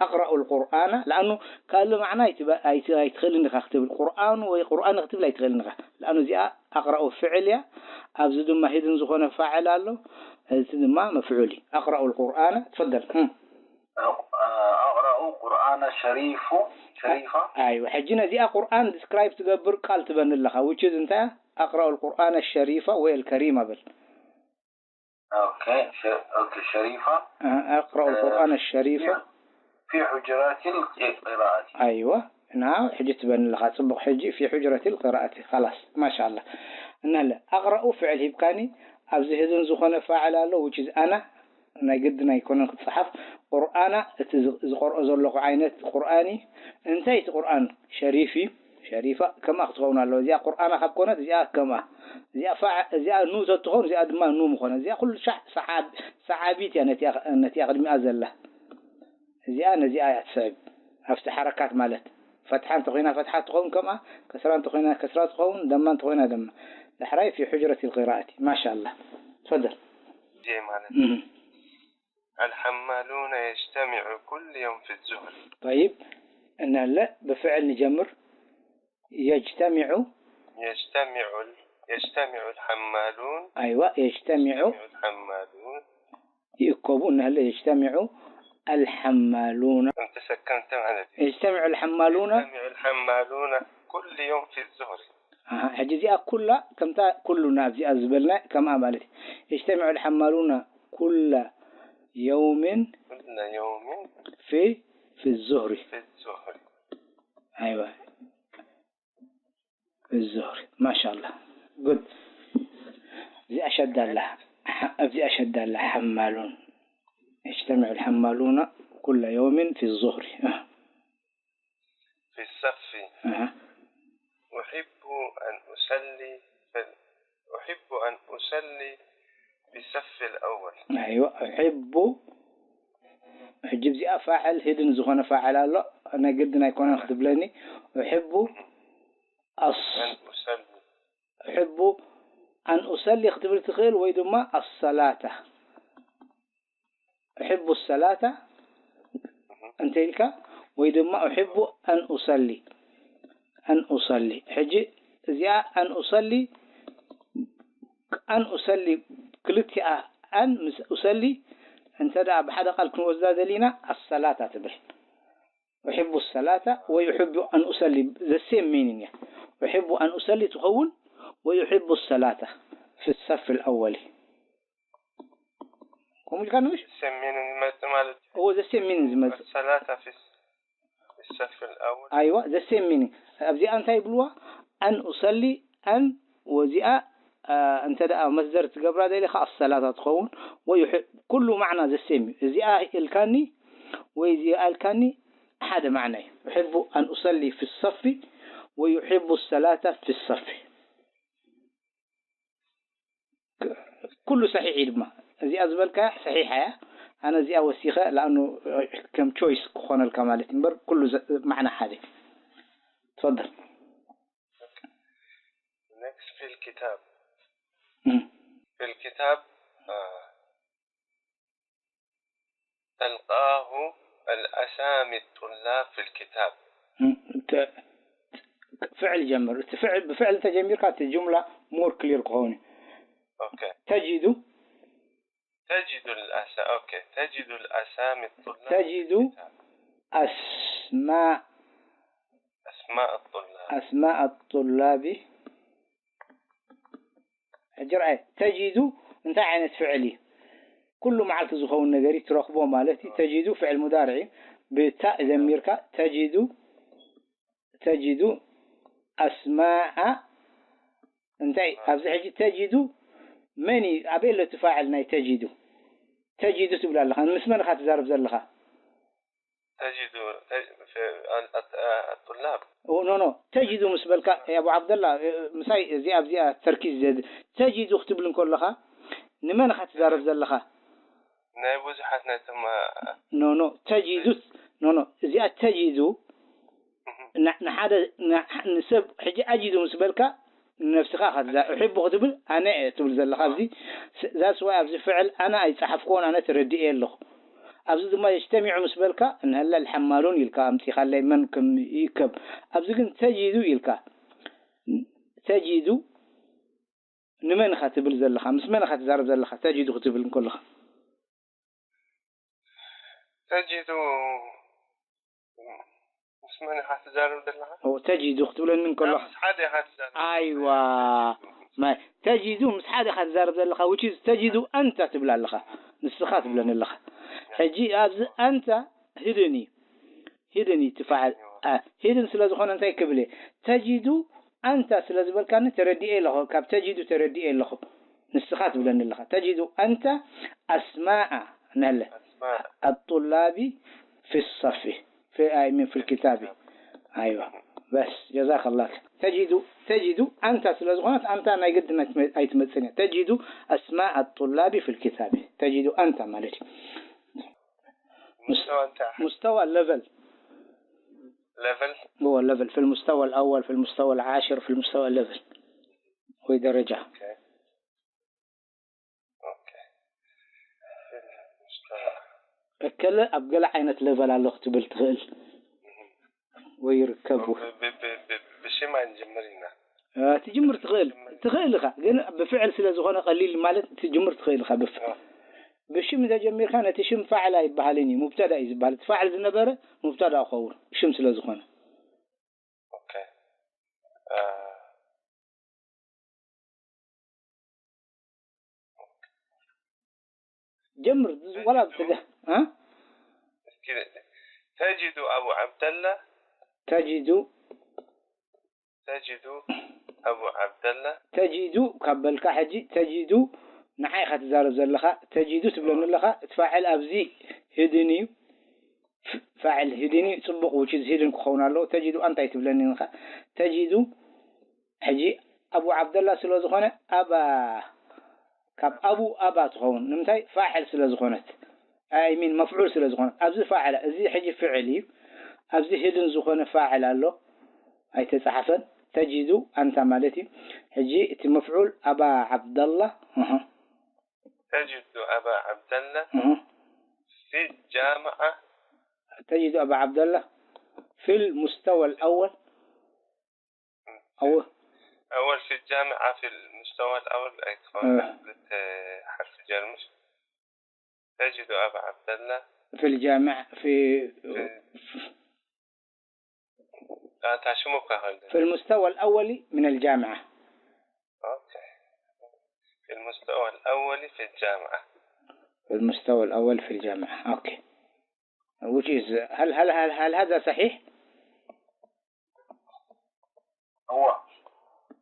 ኣቅረኡ ልቁርኣና ለኣኑ ካልእ ማዕና ኣይትኽእልን ኢኻ ክትብል ቁርኣኑ ወይ ቁርኣን ክትብል ኣይትኽእልን ኢኻ ለኣኑ እዚኣ ኣቅረኡ ፍዕል እያ ኣብዚ ድማ ሂድን ዝኾነ ፋዕል ኣሎ እዚ ድማ መፍዑል እዩ ኣቅረኡ ልቁርኣና ትፈደል ኣቅረኡ ቁርኣና ሸሪፉ ሸሪፋ ኣይወ ሕጂ ነዚኣ ቁርኣን ዲስክራይብ ትገብር ቃል ትበኒ ኣለኻ which is እንታይ ኣቅረኡ ልቁርኣን ሸሪፋ ወይ ልከሪማ በል ኦኬ ሸ- ኦኬ ሸሪፋ ኣቅረኡ ልቁርኣን ሸሪፋ في حجرات القراءة ኣይወ እና ሕጂ ትበኒ ኣለኻ ፅቡቕ ሕጂ في حجرة القراءة خلاص ማሻ ኣላ እናለ ኣቅረኡ ፍዕል ሂብካኒ ኣብዚ ህዝን ዝኾነ ፋዕል ኣሎ which is ኣና ናይ ግድን ኣይኮነን ክትፅሓፍ። ቁርኣና እቲ ዝ- ዝቐርኦ ዘለኹ ዓይነት ቁርኣን እዩ። እንታይ እቲ ቁርኣን ሸሪፍ እዩ፣ ሸሪፋ ከምኣ ክትኸውን ኣለዎ። እዚኣ ቁርኣና ካብ ኮነት እዚኣ ከምኣ፣ እዚኣ ፋዕ እዚኣ ኑ ተትኸውን እዚኣ ድማ ኑ ምኾነ። እዚኣ ኩሉ ሻዕ ሰዓብ ሰዓቢት እያ ነቲኣ ነቲኣ ቅድሚኣ ዘላ። እዚኣ ነዚኣ እያ ትስዕብ። ኣብቲ ሓረካት ማለት ፈትሓ እንተኾይና ፈትሓ ትኸውን ከምኣ፣ ከስራ እንተኾይና ከስራ ትኸውን፣ ደማ እንተኾይና ደማ። ዳሕራይ ፊ ሑጅረት ልቅራእቲ። ማሻ ኣላህ። ትፈደል። ዜ ማለት እህ። الحمالون يجتمع كل يوم في الزهر طيب، እና ለ ብፍዕል ንጀምር። የጅተሚዑ يجتمع ال- يجتمع الحمالون ኣይዋ የጅተሚዑ الحمالون ይእከቡ። እናለ የጅተሚዑ አልሐማሉና እንተሰከምተ ማለት እዩ የጅተሚዑ አልሐማሉና يجتمع الحمالون كل يوم في الزهر ኣሃ፣ ሕጂ እዚኣ ኩላ ከምታ ኩሉና ኣብዚኣ ዝበልና ከምኣ ማለት እዩ። የጅተሚዑ አልሐማሉና ኩለ የውምን كل يوم ፊ ፊ ዙህሪ في الزهر ኣይዋ ፊ ዙህሪ ማሻላ ጉድ እዚኣ ሸዳ ኣላ ሐ- ኣብዚኣ ሸዳ ኣላ ሐማሉን የጅተሚዑ አልሐማሉና ኩለ የውምን ፊ ዙህሪ في الصف أحب أن أصلي في ال- أحب أن أصلي في الصف الأول ኣይዋ ኡሕቡ ሕጂ እዚኣ ፋዕል ህድን ዝኾነ ፋዕል ኣሎ ናይ ግድን ኣይኮነን ክትብለኒ ኡሕቡ ኣስ أن أصلي ኡሕቡ ኣን ኡሰሊ ክትብል ትኽእል ወይ ድማ ኣሰላታ ኡሕቡ ሰላታ እንተ ኢልካ ወይ ድማ ኡሕቡ ኣን ኡሰሊ ኣን ኡሰሊ ሕጂ እዚኣ ኣን ኡሰሊ ኣን ኡሰሊ ክልቲኣ ኣን ምስ ኡሰሊ እንተ ደኣ ብሓደ ቃል ክንወስዳ ደሊና ኣሰላታ ትብል ኡሕቡ ሰላታ ወይ ኡሕቡ ኣን ኡሰሊ the same meaning እያ ኡሕቡ ኣን ኡሰሊ ትኸውን ወይ ኡሕቡ ሰላታ في الصف الأول ከምኡ ኢልካ ንሽ سمين المت ማለት እዎ the same meaning ዝመጽእ الصلاة في الس- في الصف الأول ኣይዋ the same meaning ኣብዚኣ እንታይ ይብልዋ ኣን ኡሰሊ ኣን ወዚኣ እንተ ደኣ መስደር ትገብራ ደሊኻ ኣሰላታ ትኸውን ወይ ኩሉ ማዕና the same እዩ እዚኣ ኢልካኒ ወይ እዚኣ ኢልካኒ ሓደ ማዕና እዩ ኡሕቡ ኣን ኡሰሊ ፊ ሰፊ ወይ ኡሕቡ ሰላታ ፊ ሰፊ ኩሉ ሰሒሕ እዩ ድማ እዚኣ ዝበልካ ሰሒሓ እያ ኣነ እዚኣ ወሲኸ ለኣኑ ከም ቾይስ ክኾነልካ ማለት እዩ እምበር ኩሉ ዘ- ማዕና ሓደ እዩ ትፈደል next في الكتاب في الكتاب آه، تلقاه الأسامي الطلاب في الكتاب ፍዕል ጀምር እቲ ፍዕል ብፍዕል እንተጀሚርካ እቲ ጅምላ more clear ክኸውን እዩ أوكي ተጅዱ تجد الأسا أوكي تجد الأسامي الطلاب تجد في الكتاب. أسماء أسماء الطلاب أسماء الطلاب ሕጂ ርኣይ ተጅዱ እንታይ ዓይነት ፍዕል እዩ ኩሉ መዓልቲ ዝኸውን ነገር እዩ ትረኽቦ ማለት እዩ ተጅዱ ፍዕል ሙዳርዕ እዩ ብታእ ዘሚርካ ተጅዱ ተጅዱ ኣስማኣ እንታይ ኣብዚ ሕጂ ተጅዱ መን እዩ ኣበይ ኣሎ እቲ ፋዕል ናይ ተጅዱ ተጅዱ ትብል ኣለኻ ምስ መን ኢኻ ትዛረብ ዘለኻ تجد تج- في ال- الط- آه، الطلاب ኖ ኖ ተጅዱ ምስ በልካ ኣቡ ዓብደላ ምሳይ እዚኣ ኣብዚኣ ተርኪዝ ዘድ ተጅዱ ክትብል እንከለኻ ንመን ኢኻ ትዛረብ ዘለኻ ናይ ብዙሓት ናይቶም ኖ ኖ ተጂዱ ኖ ኖ እዚኣ ተጂዱ ንሓደ ንሰብ ሕጂ ኣጂዱ ምስ በልካ ንነብስኻ ከዛ እሕቡ ክትብል ኣነ እየ ትብል ዘለኻ ኣብዚ that's why ኣብዚ ፍዕል ኣነ ኣይፀሓፍክዎን ኣነ ተረዲኤ ኣለኹ ኣብዚ ድማ የጅተሚዑ ምስ በልካ እንሀለ ልሐማሉን ኢልካ ኣምፂኻለይ መን ከም ይእከብ ኣብዚ ግን ተጂዱ ኢልካ ተጂዱ ንመን ኢኻ ትብል ዘለኻ ምስ መን ኢኻ ትዛረብ ዘለኻ ተጂዱ ክትብል እንከለኻ ተጂዱ ምስ መን ኢኻ ትዛረብ ዘለኻ ተጂዱ ክትብለኒ እንከለኻ ምስ ሓደ ኢኻ ትዛረብ ኣይዋ ማይ ተጂዱ ምስ ሓደ ኢኻ ትዛረብ ዘለኻ which is ተጂዱ ኣንታ ትብል ኣለኻ ንስኻ ትብለኒ ኣለኻ ሕጂ ኣብዚ ኣንታ ህድን እዩ ህድን እዩ ትፋዓል ህድን ስለ ዝኾነ እንታይ ክብል እየ ተጂዱ ኣንታ ስለ ዝበልካኒ ተረዲኤ ኣለኹ ካብ ተጂዱ ተረዲኤ ኣለኹ ንስኻ ትብለኒ ኣለኻ ተጂዱ ኣንተ ኣስማኣ ንለ ኣስማእ الطلاب في الصف في أي من في الكتاب. أيوة. بس جزاك الله. تجد تجد أنت ስለ ዝኾነት ኣንታ ናይ ግድን ኣይትመ- ኣይትመጽእን እያ። تجد أسماء الطلاب في الكتاب. تجد أنت ማለት እዩ። مستوى أنت مستوى level level هو level في المستوى الأول في المستوى العاشر في المستوى level ወይ ደረጃ okay okay مستوى እከለ ኣብ ገለ ዓይነት level ኣሎ ክትብል ትኽእል ወይ ይርከቡ ب- ب- ب- ب- ብሽም ኣይንጅምር ኢና ትጅምር ትኽእል ትኽእል ኢኻ ግን ብፍዕል ስለ ዝኾነ ቀሊል ማለት ትጅምር ትኽእል ኢኻ ብፍዕል ብሽም እንተጀሚርካ ነቲ ሽም ፋዕል ኣይበሃልን እዩ ሙብተዳ እዩ ዝበሃል እቲ ፋዕል ዝነበረ ሙብተዳ ክኸውን ሽም ስለ ዝኾነ okay آه، ጀምር ወላ ብትገ እ እስኪ ተጅዱ ኣቡ ዓብደላ ተጅዱ ተጅዱ ኣቡ ዓብደላ ተጂዱ ካብ በልካ ሕጂ ተጂዱ ንዓይ ኢኻ ትዛረብ ዘለኻ ተጂዱ ትብለኒ ኣለኻ እቲ ፋዕል ኣብዚ ህድን እዩ ፋዕል ህድን እዩ ፅቡቕ ውጭ ህድን ክኸውን ኣለዎ ተጂዱ ኣንታይ ትብለኒ ኢኻ ተጂዱ ሕጂ ኣቡ ዓብደላ ስለ ዝኾነ ኣባ ካብ ኣቡ ኣባ ትኸውን ንምንታይ ፋዕል ስለ ዝኾነት ኣይሚን መፍዑል ስለ ዝኾነት ኣብዚ ፋዕል እዚ ሕጂ ፍዕል እዩ ኣብዚ ህድን ዝኾነ ፋዕል ኣሎ ኣይተጻሓፈን ተጂዱ ኣንታ ማለት እዩ ሕጂ እቲ መፍዑል ኣባ ዓብደላ ተጅዱ ኣባ ዓብደላ ፊ ጃምዓ ተጂዱ ኣባ ዓብደላ في المستوى الأول أو أول في الجامعة في المستوى الأول ኣይትኸውን ክልተ ሓርፊ ጀርምሽ ተጅዱ ኣባ ዓብደላ في الجامع في ኣታ ሽሙ እኳ ይኸል في المستوى الأول من الجامعة في المستوى الأول في الجامعة في المستوى الأول في الجامعة okay which is هل هل هل, هل هذا صحيح؟ هو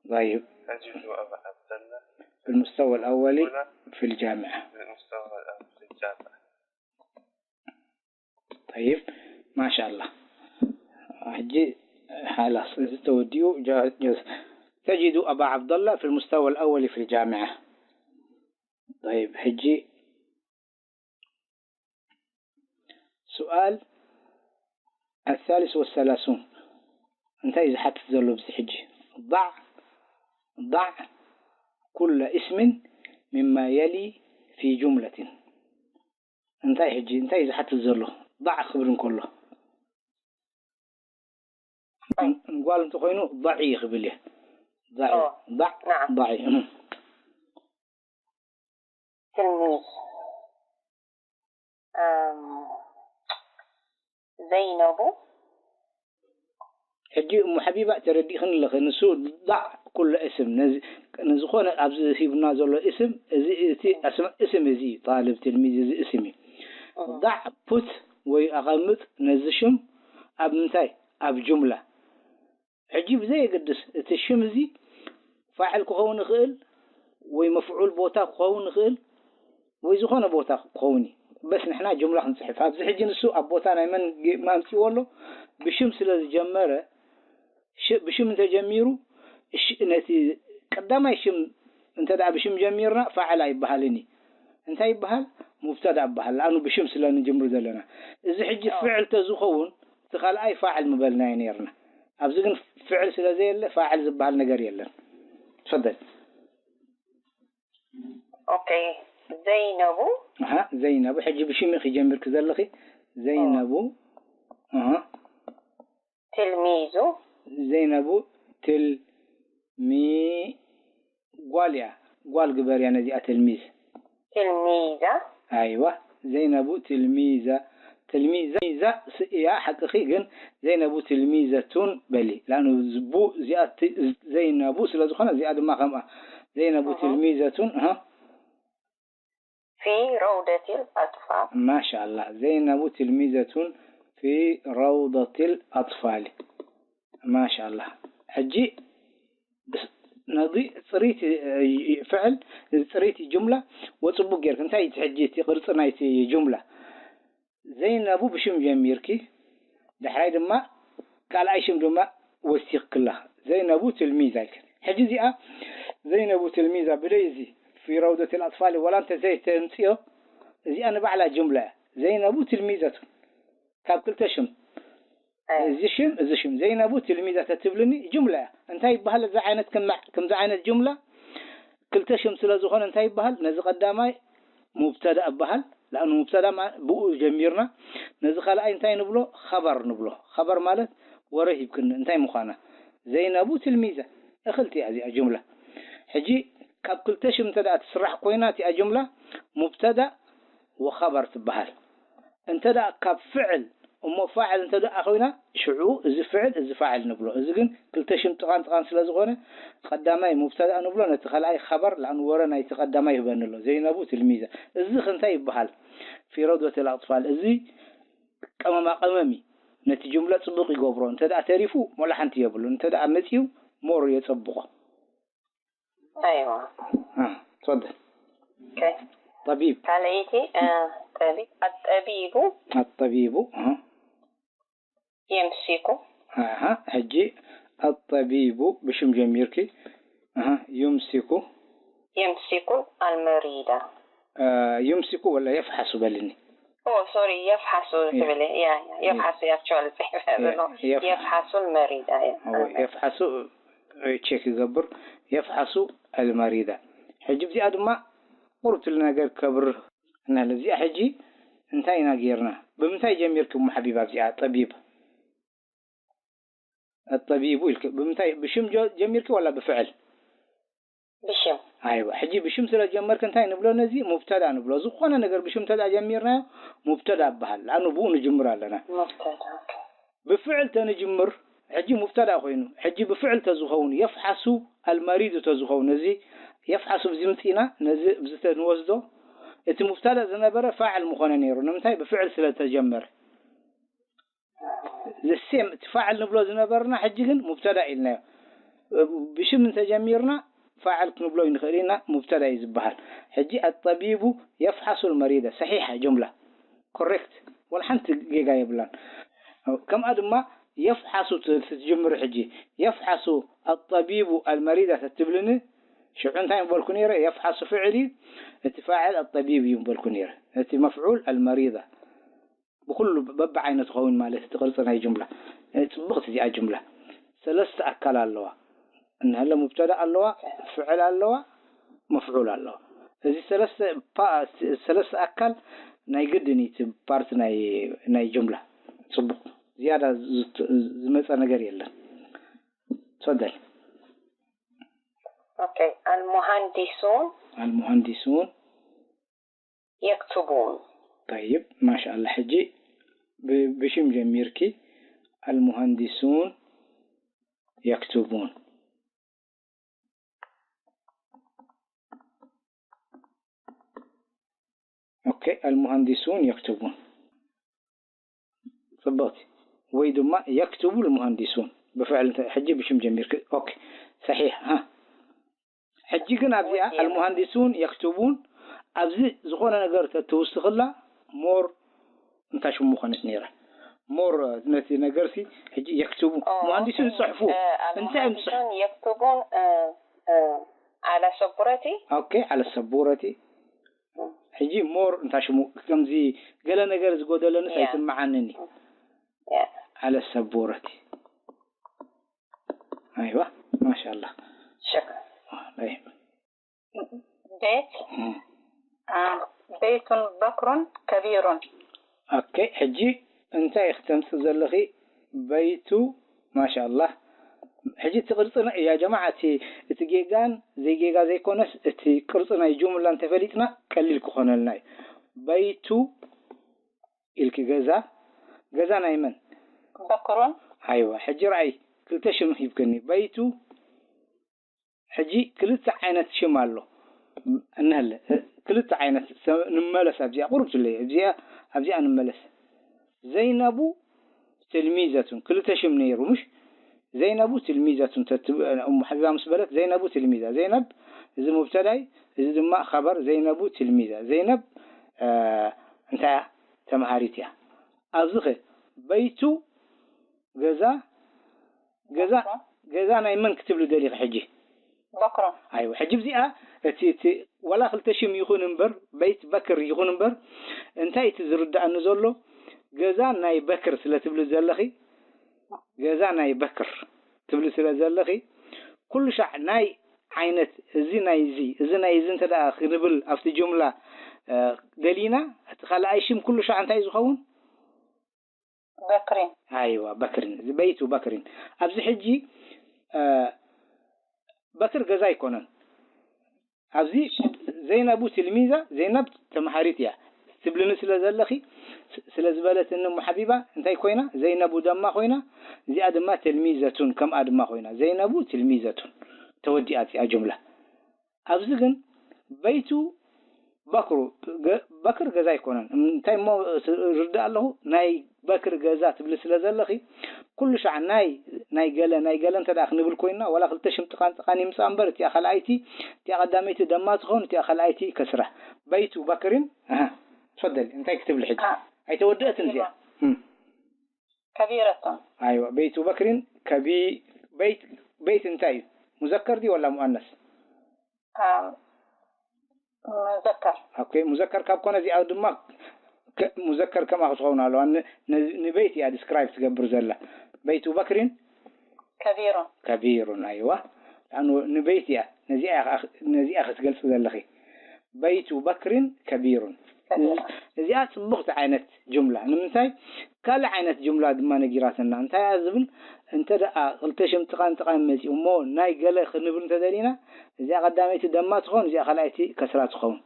طيب تجد أبا عبد الله في المستوى الأول في الجامعة في المستوى الأول في الجامعة طيب ما شاء الله ሕጂ خلاص እዚ ተወዲኡ جاء- جاء- تجد أبا عبد الله في المستوى الأول في الجامعة طيب ሕጂ سؤال الثالث والثلاثون እንታይ ዝሓትት ዘሎ ብዚ ሕጂ ضع ضع كل اسم مما يلي في جملة እንታይ ሕጂ እንታይ ዝሓትት ዘሎ ضع ክብል እንከሎ ንጓል እንተኮይኑ ضعي ክብል እየ ضعي ضع ضعي تلميذ ዘይነቡ ሕጂ እሞ ሓቢባ ተረዲእኽን ኣለኺ ንሱ ضع ኩሉ እስም ንዝኾነ ኣብዚ ሂቡና ዘሎ እስም እዚ እቲ እስም እዚ ጣልብ ትልሚዝ እዚ እስም እዩ ضع ፑት ወይ ኣቐምጥ ነዚ ሽም ኣብ ምንታይ ኣብ ጁምላ ሕጂ ብዘየገድስ እቲ ሽም እዚ ፋዕል ክኸውን ይኽእል ወይ መፍዑል ቦታ ክኸውን ይኽእል ወይ ዝኾነ ቦታ ክኸውን እዩ በስ ንሕና ጅምላ ክንፅሕፍ ኣብዚ ሕጂ ንሱ ኣብ ቦታ ናይ መን ኣምፅዎ ኣሎ ብሽም ስለ ዝጀመረ ብሽም እንተጀሚሩ ነቲ ቀዳማይ ሽም እንተ ብሽም ጀሚርና ፋዕል ኣይበሃልን እዩ እንታይ ይበሃል ሙብተዳ ይበሃል ኣኑ ብሽም ስለ ንጅምር ዘለና እዚ ሕጂ ፍዕል ተዝኸውን እቲ ካልኣይ ፋዕል ምበልናዮ ነርና ኣብዚ ግን ፍዕል ስለ ዘየለ ፋዕል ዝበሃል ነገር የለን ትፈደል ኦኬ ዘይነቡ ኣሃ ዘይነቡ ሕጂ ብሽም ኢኺ ጀሚርኪ ዘለኺ ዘይነቡ ኣሃ ትልሚዙ ዘይነቡ ትልሚ ጓል እያ ጓል ግበርያ ነዚኣ ትልሚዝ ትልሚዛ ኣይዋ ዘይነቡ ትልሚዛ ትልሚዛ እያ ሓቅኺ ግን ዘይነቡ ትልሚዘቱን በሊ ላኑ ቡ እዚኣ ዘይነቡ ስለ ዝኾነ እዚኣ ድማ ከምኣ ዘይነቡ ትልሚዘቱን እ في روضة الأطفال ما شاء الله زينب تلميذة في روضة الأطفال ما شاء الله ሕጂ ነዚ ጽርይቲ ፍዕል፣ ጽርይቲ ጁምላ ወጽቡቅ ጌርክ። እንታይ እቲ ሕጂ እቲ ቅርጺ ናይቲ ጁምላ? ዘይነቡ ብሽም ጀሚርኪ፣ ዳሕራይ ድማ ካልኣይ ሽም ድማ ወሲኽክላ። ዘይነቡ ትልሚዛ ኢልክ። ሕጂ እዚኣ ዘይነቡ ትልሚዛ ብደይ እዚ ፊ ረውደት ኣልኣጥፋል ዋላ እንተ ዘይተምጽዮ፣ እዚኣ ንባዕላ ጁምላ እያ። ዘይነቡ ትልሚዘቱ ካብ ክልተ ሽም፣ እዚ ሽም፣ እዚ ሽም ዘይነቡ ትልሚዛ ተትብልኒ ጁምላ እያ። እንታይ ይበሃል እዚ ዓይነት ከም-፣ ከምዚ ዓይነት ጁምላ? ክልተ ሽም ስለ ዝኾነ እንታይ ይበሃል? ነዚ ቀዳማይ ሙብተዳ ይበሃል። ለኣኑ ሙብተዳ ማ-፣ ብኡ ጀሚርና። ነዚ ካልኣይ እንታይ ንብሎ? ኸበር ንብሎ። ኸበር ማለት ወረ ሂብክኒ እንታይ ምዃና። ዘይነቡ ትልሚዛ። እኽልቲ እያ እዚኣ ጁምላ። ሕጂ ካብ ክልተ ሽም እንተ ደኣ ትስራሕ ኮይና እቲኣ ጁምላ ሙብተዳ ወኸበር ትበሃል። እንተ ደኣ ካብ ፍዕል እሞ ፋዕል እንተ ደኣ ኮይና፣ ሽዑ እዚ ፍዕል፣ እዚ ፋዕል ንብሎ። እዚ ግን ክልተ ሽም ጥቓን ጥቓን ስለ ዝኾነ፣ ቀዳማይ ሙብተዳ ንብሎ፣ ነቲ ካልኣይ ኸበር፣ ለኣኑ ወረ ናይቲ ቀዳማይ ይህበኒ ኣሎ። ዘይነቡ ትልሚዛ። እዚ ኸ እንታይ ይበሃል? ፊ ረውደት ኣልኣጥፋል። እዚ ቀመማ ቀመም እዩ። ነቲ ጁምላ ጽቡቕ ይገብሮ። እንተ ደኣ ተሪፉ፣ ሞላ ሓንቲ የብሉን። እንተ ደኣ መጺኡ፣ ሞር የጸብቖ። ኣይዋ። አ፣ ትፈضል። ኦኬ። ጠቢብ። ካልኣይቲ፣ አ፣ ጠቢብ፣ ኣጠቢቡ። ኣጠቢቡ፣ አ። የምሲኩ። ኣሃ፣ ሕጂ ኣጠቢቡ ብሽም ጀሚርኪ። ኣሃ፣ ዩምሲኩ። የምሲኩ ኣልመሪዳ። አ፣ ዩምሲኩ ወላ የፍሓሱ በልኒ። ኦ፣ ሶሪ፣ የፍሓሱ ያ። ትብል። ያ፣ ያ፣ ያ። የፍሓሱ ኣክቹዋሊ ጽሒፈ ያ፣ ዘሎ። የፍ-፣ የፍሓሱ ኣልመሪዳ፣ ያ። ኦ፣ ኣልመሪዳ። የፍሓሱ፣ እ፣ ቼክ ይገብር። የፍሓሱ ኣልመሪዳ። ሕጂ እዚኣ ድማ ቁሩብ ትል ነገር ከብር እና ለዚኣ ሕጂ እንታይ ኢና ጌርና? ብምንታይ ጀሚርኪ እሞ ሓቢባ እዚኣ ጠቢብ? ኣጠቢቡ ኢልኪ ብምንታይ፣ ብሽም ጀ-፣ ጀሚርኪ ዋላ ብፍዕል? ብሽም። ኣይዋ፣ ሕጂ ብሽም ስለ ጀመርኪ እንታይ ንብሎ ነዚ? ሙብተዳ ንብሎ። ዝኾነ ነገር ብሽም እንተ ደኣ ጀሚርናዮ ሙብተዳ ይበሃል። ለኣኑ ብኡ ንጅምር ኣለና። ሙብተዳ፣ ኦኬ። ብፍዕል ተንጅምር፣ ሕጂ ሙብተዳ ኮይኑ፣ ሕጂ ብፍዕል ተዝኸውን፣ የፍሓሱ ኣልመሪዱ ተዝኸውን፣ እዚ የፍሓሱ ብዚ ምጺና፣ ነዚ ብዚ ተንወስዶ፣ እቲ ሙብተዳ ዝነበረ ፋዕል ምኾነ ነይሩ። ንምንታይ? ብፍዕል ስለ ተጀመረ። ዘሴም እቲ ፋዕል ንብሎ ዝነበርና፣ ሕጂ ግን ሙብተዳ ኢልናዮ። ብሽም እንተጀሚርና፣ ፋዕል ክንብሎ ይንኽእል ኢና፣ ሙብተዳ እዩ ዝበሃል። ሕጂ ኣጠቢቡ የፍሓሱ ኣልመሪደ፣ ሰሒሕ ጁምላ፣ ኮሬክት፣ ወላ ሓንቲ ጌጋ የብላን። ከምኣ ድማ የፍሓሱ ት-፣ ትጅምር ሕጂ፣ የፍሓሱ ኣጠቢቡ ኣልመሪዳ ተትብልኒ፣ ሽዑ እንታይ ምበልኩ ነይረ? የፍሓሱ ፍዕል እዩ፣ እቲ ፋዕል ኣጠቢብ እዩ ምበልኩ ነይረ። እቲ መፍዑል ኣልመሪዳ። ብኹሉ በብዓይነቱ ኸውን ማለት እቲ ቅርጺ ናይ ጁምላ። እ፣ ጽብቕቲ እዚኣ ጁምላ። ሰለስተ ኣካል ኣለዋ። እንሀለ ሙብተዳ ኣለዋ፣ ፍዕል ኣለዋ፣ መፍዑል ኣለዋ። እዚ ሰለስተ ፓ-፣ ሰለስተ ኣካል ናይ ግድን እዩ እቲ ፓርት ናይ፣ ናይ ጁምላ። ጽቡቕ። ዝያዳ ዝት-፣ ዝመጸ ነገር የለን። ትፈደል። ኦኬ። ኣልሙሃንዲሱን ኣልሙሃንዲሱን የክቱቡን። ጠይብ፣ ማሻኣላ። ሕጂ ብ-፣ ብሽም ጀሚርኪ፣ ኣልሙሃንዲሱን የክቱቡን። ኦኬ፣ ኣልሙሃንዲሱን የክቱቡን። ጽብቕቲ። ወይ ድማ የክቱቡ ኣልሙሃንዲሱን። ብፍዕል እንተ-፣ ሕጂ ብሽም ጀሚርኪ። ኦኬ፣ ሰሒሕ። ሃ። ሕጂ ግን ኣብዚኣ ወዲና። ኣልሙሃንዲሱን የክቱቡን ኣብዚ ዝኾነ ነገር ተትውስኽላ ሞር እንታይ ሽሙ ኮነት ነይራ? ሞር ነቲ ነገርሲ ሕጂ የክቱቡ ኦ፣ ሙሃንዲሱን ኦኬ። ይጽሕፉ። እ፣ እንታይ እዮም ዝጽሕፉ? ኣልሙሃንዲሱን የክቱቡን፣ እ፣ እ፣ ዓላ ሰቡረቲ። ኦኬ፣ ዓለ ሰቡረቲ። እ። ሕጂ ሞር እንታይ ሽሙ ከምዚ ገለ ነገር ዝጎደለንስ ያ። ኣይስምዓንን እዩ። ያ። ዓለ ሰቡረቲ። ኣይዋ፣ ማሻኣላ። ሽክራን። ጠይብ። ቤት፣ እም። አ፣ ቤቱን በክሩን ከቢሩን። ኦኬ፣ ሕጂ እንታይ ኢኺ ተምጽእ ዘለኺ? በይቱ፣ ማሻኣላ። ሕጂ እቲ ቅርጺ ና-፣ ያ ጀማዓ፣ እቲ፣ እቲ ጌጋን ዘይጌጋ ዘይኮነስ፣ እቲ ቅርጺ ናይ ጁምላ እንተፈሊጥና ቀሊል ክኾነልና እዩ። በይቱ ኢልኪ ገዛ፣ ገዛ ናይ መን? በክሩን። ኣይዋ፣ ሕጂ ረኣይ፣ ክልተ ሽም ሂብክኒ። በይቱ፣ ሕጂ ክልተ ዓይነት ሽም ኣሎ። እንሀለ፣ ክልተ ዓይነት ሰ-፣ ንመለስ ኣብዚኣ፣ ቁሩብ ትለየ፣ ኣብዚኣ፣ ኣብዚኣ ንመለስ። ዘይነቡ ትልሚዘቱን፣ ክልተ ሽም ነይሩ፣ ምሽ? ዘይነቡ ትልሚዘቱን ተትብ-፣ እሙ ሓቢባ ምስ በለት ዘይነቡ ትልሚዛ። ዘይነብ እዚ ሙብተዳይ፣ እዚ ድማ ኸበር ዘይነቡ ትልሚዛ። ዘይነብ፣ እ፣ እንታይ እያ? ተምሃሪት እያ። ኣብዚ ኸ በይቱ ገዛ፣ ገዛ፣ በክሮ። ገዛ ናይ መን ክትብሊ ደሊኺ ሕጂ? በክሮ። ኣይወ፣ ሕጂ እዚኣ እቲ፣ እቲ ዋላ ክልተ ሽም ይኹን እምበር፣ በይት በክር ይኹን እምበር፣ እንታይ እቲ ዝርድኣኒ ዘሎ? ገዛ ናይ በክር ስለ ትብሊ ዘለኺ፣ ገዛ ናይ በክር ትብሊ ስለ ዘለኺ፣ ኩሉ ሻዕ ናይ ዓይነት እዚ ናይ እዚ፣ እዚ ናይ እዚ እንተ ደኣ ክንብል ኣብቲ ጅምላ፣ እ፣ ደሊና፣ እቲ ካልኣይ ሽም ኩሉ ሻዕ እንታይ እዩ ዝኸውን? በክሪን። ኣይዋ፣ በክሪን። እዚ በይቱ በክሪን። ኣብዚ ሕጂ፣ እ፣ በክር ገዛ ኣይኮነን። ኣብዚ ዘይነቡ ትልሚዛ፣ ዘይነብ ተምሃሪት እያ ትብልኒ ስለ ዘለኺ፣ ስ-፣ ስለ ዝበለትኒ እሞ ሓቢባ እንታይ ኮይና? ዘይነቡ ደማ ኮይና፣ እዚኣ ድማ ተልሚዘቱን ከምኣ ድማ ኮይና። ዘይነቡ ትልሚዘቱን። ተወዲኣ እዚኣ ጅምላ። ኣብዚ ግን በይቱ በክሩ፣ ገ-፣ በክር ገዛ ኣይኮነን። እንታይ እሞ ርዳእ ኣለኹ? ናይ በክር ገዛ ትብሊ ስለ ዘለኺ፣ ኩሉ ሻዕ ናይ፣ ናይ ገለ፣ ናይ ገለ እንተ ደኣ ክንብል ኮይንና፣ ዋላ ክልተ ሽም ጥቓን ጥቓን ይምጻእ እምበር፣ እቲኣ ካልኣይቲ፣ እቲኣ ቀዳመይቲ ደማ ትኸውን፣ እቲኣ ካልኣይቲ ከስራ። በይቱ በክሪን፣ ኣሃ፣ ትፈደሊ፣ እንታይ ክትብሊ ሕጂ? አ-፣ ኣይተወደአትን እዚኣ። ከቢራ። እም። ከቢረቱን። ኣይዋ፣ በይቱ በክሪን፣ ከቢ-፣ በይት፣ በይት እንታይ እዩ? ሙዘከር ድዩ ወላ ሙኣነስ? አ፣ ሙዘከር። ኦኬ፣ ሙዘከር ካብ ኮነ እዚኣ ድማ ከ-፣ ሙዘከር ከምኣ ክትኸውን ኣለዋ። ን-፣ ን-፣ ንበይት እያ ዲስክራይብ ትገብር ዘላ። በይቱ በክሪን ከቢሩን። ከቢሩን፣ ኣይዋ። ኣኑ ንበይት እያ፣ ነዚኣ እያ ከኣ፣ ነዚኣ ክትገልጺ ዘለኺ። በይቱ በክሪን ከቢሩን። ከቢሩን። እዚኣ ጽቡቕቲ ዓይነት ጅምላ። ንምንታይ? ካልእ ዓይነት ጅምላ ድማ ነጊራትና። እንታይ እያ ዝብል? እንተ ደኣ ክልተ ሽም ጥቓን ጥቓን መጺኡ እሞ ናይ ገለ ክንብል እንተ ደሊና፣ እዚኣ ቀዳመይቲ ደማ ትኸውን፣ እዚኣ ካልኣይቲ ከስራ ትኸውን።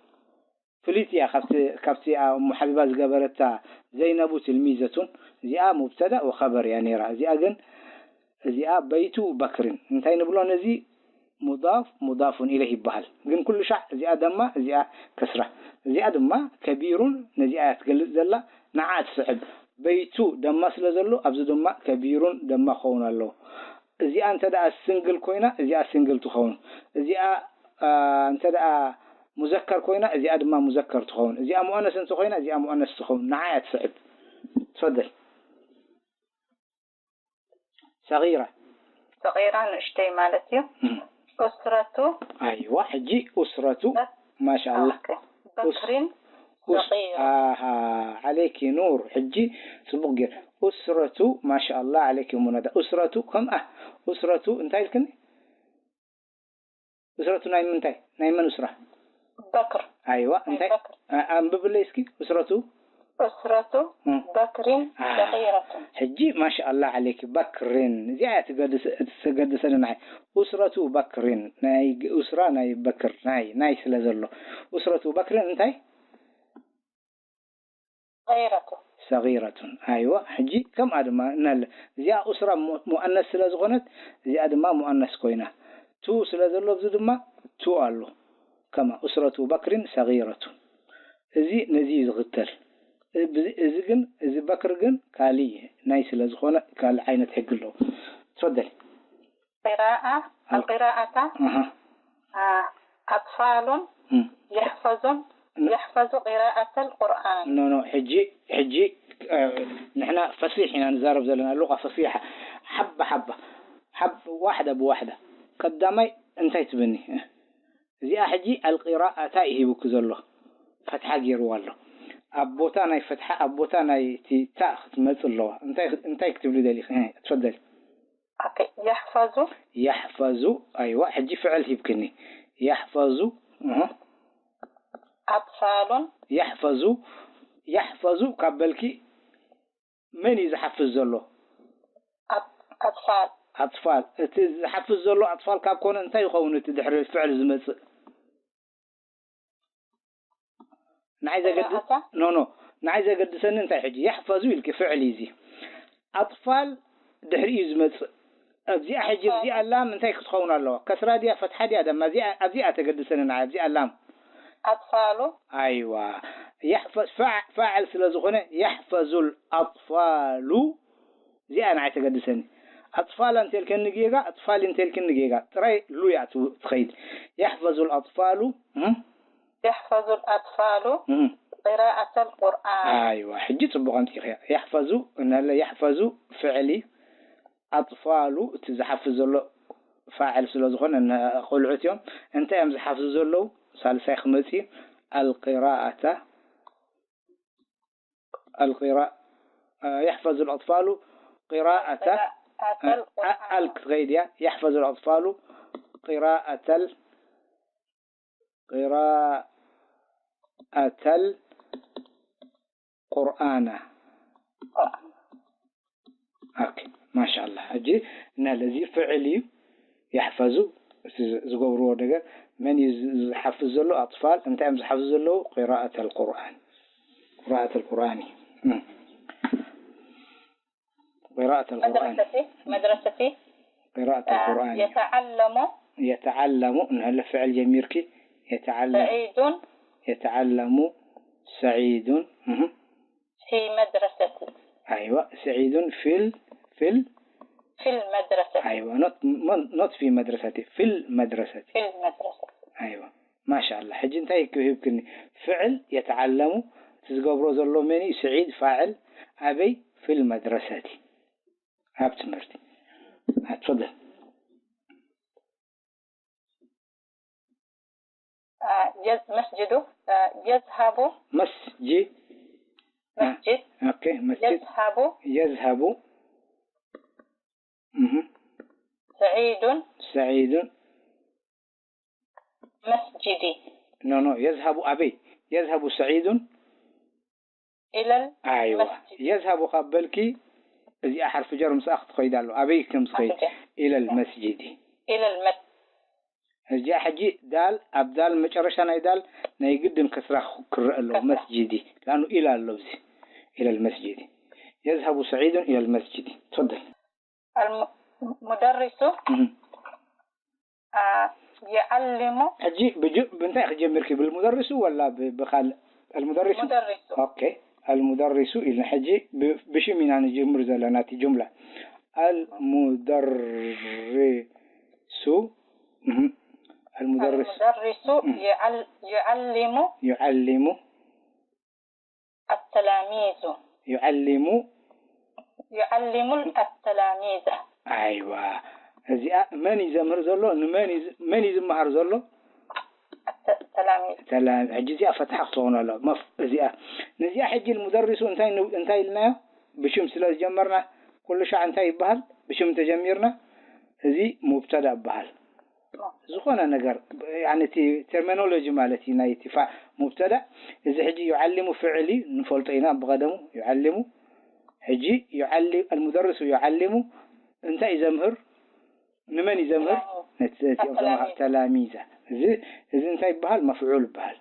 ፍልይቲ እያ ካብቲ፣ ካብቲ እሞ ሓቢባ ዝገበረታ ዘይነቡ ትልሚዘቱን። እዚኣ ሙብተዳእ ወኸበር እያ ነይራ። እዚኣ ግን፣ እዚኣ በይቱ በክሪን። እንታይ ንብሎ ነዚ? ሙዳፍ ሙዳፉን ኢለይህ ይበሃል። ግን ኩሉ ሻዕ እዚኣ ደማ፣ እዚኣ ከስራ። እዚኣ ድማ ከቢሩን ነዚኣ እያ ትገልጽ ዘላ፣ ንዓ ትስዕብ። በይቱ ደማ ስለ ዘሎ፣ ኣብዚ ድማ ከቢሩን ደማ ክኸውን ኣለዎ። እዚኣ እንተ ደኣ ሲንግል ኮይና፣ እዚኣ ሲንግል ትኸውን። እዚኣ፣ አ፣ እንተ ደኣ ሙዘከር ኮይና፣ እዚኣ ድማ ሙዘከር ትኸውን። እዚኣ ሙኣነስ እንተ ኮይና፣ እዚኣ ሙኣነስ ትኸውን። ንዓ እያ ትስዕብ። ትፈደል። ሰጊራ። ሰጊራ ንእሽተይ ማለት እዩ። እም። ኡስረቱ። ኣይዋ፣ ሕጂ ኡስረቱ። በ-፣ ማሻኣላ። ኦኬ። ኡስ-፣ በክሪን ኡስ-፣ ሰጊራ። ኣሃ፣ ዓለይኪ ኑር። ሕጂ ጽቡቕ ጌር። ኡስረቱ፣ ማሻኣላ፣ ዓለይኪ ሙነዳ። ኡስረቱ፣ ከም፣ ኣ፣ ኡስረቱ እንታይ ኢልክኒ? ኡስረቱ ናይ ምንታይ? ናይ መን ኡስራ? በክር። ኣይዋ፣ ናይ እንታይ? በክር። ኣ-፣ ኣንብብለይ እስኪ፣ ኡስረቱ። ኡስረቱ እም። በክሪን ኣ፣ ሰጊረቱን። ሕጂ ማሻኣላ ዓለይኪ፣ በክሪን። እዚኣ እያ ትገድስ-፣ ትገድሰኒ ንዓይ። ኡስረቱ በክሪን። ናይ ግ-፣ ኡስራ ናይ በክር፣ ናይ፣ ናይ ስለ ዘሎ። ኡስረቱ በክሪን እንታይ? ሰጊረቱ። ሰጊረቱን። ኣይዋ፣ ሕጂ ከምኣ ድማ እናለ። እዚኣ ኡስራ ሙ-፣ ሙኣነስ ስለ ዝኾነት፣ እዚኣ ድማ ሙኣነስ ኮይና። ቱ ስለ ዘሎ፣ ኣብዚ ድማ ቱ ኣሎ። ከማ ኡስረቱ በክሪን ሰጊረቱን። እዚ ነዚ እዩ ዝኽተል። እ-፣ ብዚ-፣ እዚ ግን፣ እዚ በክር ግን ካልእ ናይ ስለ ዝኾነ፣ ካልእ ዓይነት ሕጊ ኣለዎ። ትፈደል። ቂራኣ፣ ኣል-፣ ኣልቂራኣታ፣ ኣሃ። ኣ፣ ኣጥፋሉን እም። የሕፈዙን፣ ን-፣ የሕፈዙ ቂራኣተል ቁርኣን። ኖ፣ ኖ፣ ሕጂ፣ ሕጂ፣ እ፣ ንሕና ፈሲሕ ኢና ንዛረብ ዘለና፣ ሉቓ ፈሲሓ። ሓባ፣ ሓባ፣ ሓብ-፣ ዋሕዳ ብዋሕዳ። ቀዳማይ እንታይ ትብኒ? እዚኣ ሕጂ ኣልቂራኣታ እዩ ሂቡኪ ዘሎ። ፈትሓ ገይርዋ ኣሎ። ኣብ ቦታ ናይ ፈትሓ፣ ኣብ ቦታ ናይ እቲ ታእ ክትመጽእ ኣለዋ። እንታይ፣ እንታይ ክትብሊ ደሊኺ? እ፣ ትፈደሊ። ኦኬ፣ የሕፈዙ። የሕፈዙ፣ ኣይዋ፣ ሕጂ ፍዕል ሂብክኒ። የሕፈዙ፣ እህ። ኣጥፋሉን። የሕፈዙ፣ የሕፈዙ ካብ በልኪ መን እዩ ዝሓፍዝ ዘሎ? ኣጥ-፣ ኣጥፋል። ኣጥፋል። እቲ ዝሓፍዝ ዘሎ ኣጥፋል ካብ ኮነ እንታይ ይኸውን እቲ ድሕሪ ፍዕል ዝመጽእ? ንዓይ ዘገድ-፣ ቂራኣታ? ኖ፣ ኖ። ንዓይ ዘገድሰኒ እንታይ ሕጂ? የሕፈዙ ኢልኪ ፍዕል እዩ እዚ። ኣጥፋል ድሕሪኡ ዝመጽእ። ኣብዚኣ ሕጂ፣ ኣብዚኣ ላም እንታይ ክትኸውን ኣለዋ? ከስራ ድያ፣ ፈትሓ ድያ፣ ደማ? እዚኣ፣ ኣብዚኣ ተገድሰኒ ንዓይ፣ ኣብዚኣ ላም። ኣጥፋሉ። ኣይዋ። የሕፈ-፣ ፋዕ-፣ ፋዕል ስለ ዝኾነ፣ የሕፈዙል ኣጥፋሉ። እዚኣ ንዓይ ተገድሰኒ። ኣጥፋላ እንተልከኒ ጌጋ፣ ኣጥፋሊ እንተልክኒ ጌጋ። ጥራይ ሉ እያ ትው-፣ ትኸይድ። يحفظ الأطفال، እህ? يحفظ الأطفال እህ። قراءة القرآن. ኣይዋ፣ ሕጂ ጽቡቕ ኣምጺእኽያ። يحفظ፣ እንሀለ يحفظ ፍዕሊ፣ ኣጥፋሉ እቲ ዝሓፍዝ ዘሎ ፋዕል ስለ ዝኾነ፣ ን-፣ ቆልዑት እዮም። እንታይ እዮም ዝሓፍዙ ዘለዉ? ሳልሳይ ክመጽእ እዩ። القراءة، القراءة، يحفظ الأطفال قراءة، قراءة ኣ-፣ ኣ-፣ القرآن. ኣል ክትኸይድ እያ። يحفظ الأطفال قراءة ال-، قراءة القرآن። ኦኬ፣ ማሻኣላ። ሕጂ እንሀለ እዚ ፍዕል እዩ። يحفظ፣ እቲ ዝ-፣ ዝገብርዎ ነገር መን እዩ ዝ-፣ ዝሓፍዝ ዘሎ? ኣጥፋል። እንታይ እዮም ዝሓፍዙ ዘለዉ? قراءة القرآن። قراءة القرآن እዩ። እም። قراءة القرآن. مدرستي، مدرستي، قراءة آه، القرآن. يتعلم يتعلم، እንሀለ ፍዕል ጀሚርኪ። يتعلم. سعيد يتعلم سعيد. እህ። في مدرستي. ኣይዋ፣ سعيد في ال-، في ال-، في المدرسة. ኣይዋ፣ not፣ ሞ-፣ not في مدرستي، في المدرسة. في المدرسة. ኣይዋ፣ ማሻኣላ። ሕጂ እንታይ ክህብክኒ? ፍዕል يتعلم፣ እቲ ዝገብሮ ዘሎ መን እዩ? ስዒድ ፋዕል። ኣበይ? في المدرسة፣ ኣብ ትምህርቲ። ኣትፈደል። آه، يز-، مسجد، آه، يذهب، መስጂ-፣ مسجد، ኦኬ፣ መስጂድ። يذهب يذهب። እህ። سعيد سعيد مسجدي. ኖ ኖ፣ يذهب ኣበይ? يذهب سعيد إلى ኣይዋ። المسجد. يذهب ካብ በልኪ እዚኣ ሓርፊ ጀር ምስኣ ክትኸይድ ኣሎ። ኣበይ ከም ዝኸይድ? ኣበይ? إلى المسجد። إلى المسجد. እዚኣ ሕጂ ዳል፣ ኣብ ዳል መጨረሻ ናይ ዳል ናይ ግድን ከስራ ክረአ ኣለዎ። ከስራ። መስጂዲ። لأنه إلى ኣሎ ኣብዚ። إلى المسجد. يذهب سعيد إلى المسجد. تفضل. المدرس እህ። آه، يعلم ሕጂ ብጅ-፣ ብእንታይ ክጀምርኪ? بالمدرس ولا ب-، ብኻልእ? المدرس. مدرس ኦኬ። المدرس ኢልና ሕጂ ብ-፣ ብሽም ኢና ንጅምር ዘለና እቲ ጁምላ። المدرس. እህ። المدرس المدرس مم. يعل-، يعلم يعلم التلاميذ. يعلم يعلم التلاميذ. ኣይዋ። እዚኣ መን እዩ ዘምህር ዘሎ? ንመን እዩ ዝ-፣ መን እዩ ዝመሃር ዘሎ? الت-، التلاميذ. ተላ-፣ ሕጂ እዚኣ ፈትሓ ክትኸውን ኣለዋ። መፍ-፣ እዚኣ፣ ነዚኣ ሕጂ المدرس እንታይ ን-፣ እንታይ ኢልናዮ? ብሽም ስለ ዝጀመርና፣ ኩሉ ሻዕ እንታይ ይበሃል? ብሽም ተጀሚርና፣ እዚ ሙብተዳ ይበሃል። ዝኾነ ነገር፣ ያኒ እቲ ተርሚኖሎጂ ማለት እዩ ናይ እቲ ፋ-፣ ሙብተዳ። እዚ ሕጂ يعلم ፍዕል እዩ፣ ንፈልጦ ኢና ብቐደሙ። يعلم ሕጂ يعلم، المدرس يعلم እንታይ እዩ ዘምህር? ንመን እዩ ዘምህር? ነቲ፣ ነቲ التلاميذ. ተላሚዛ። እዚ፣ እዚ እንታይ ይበሃል? መፍዑል ይበሃል።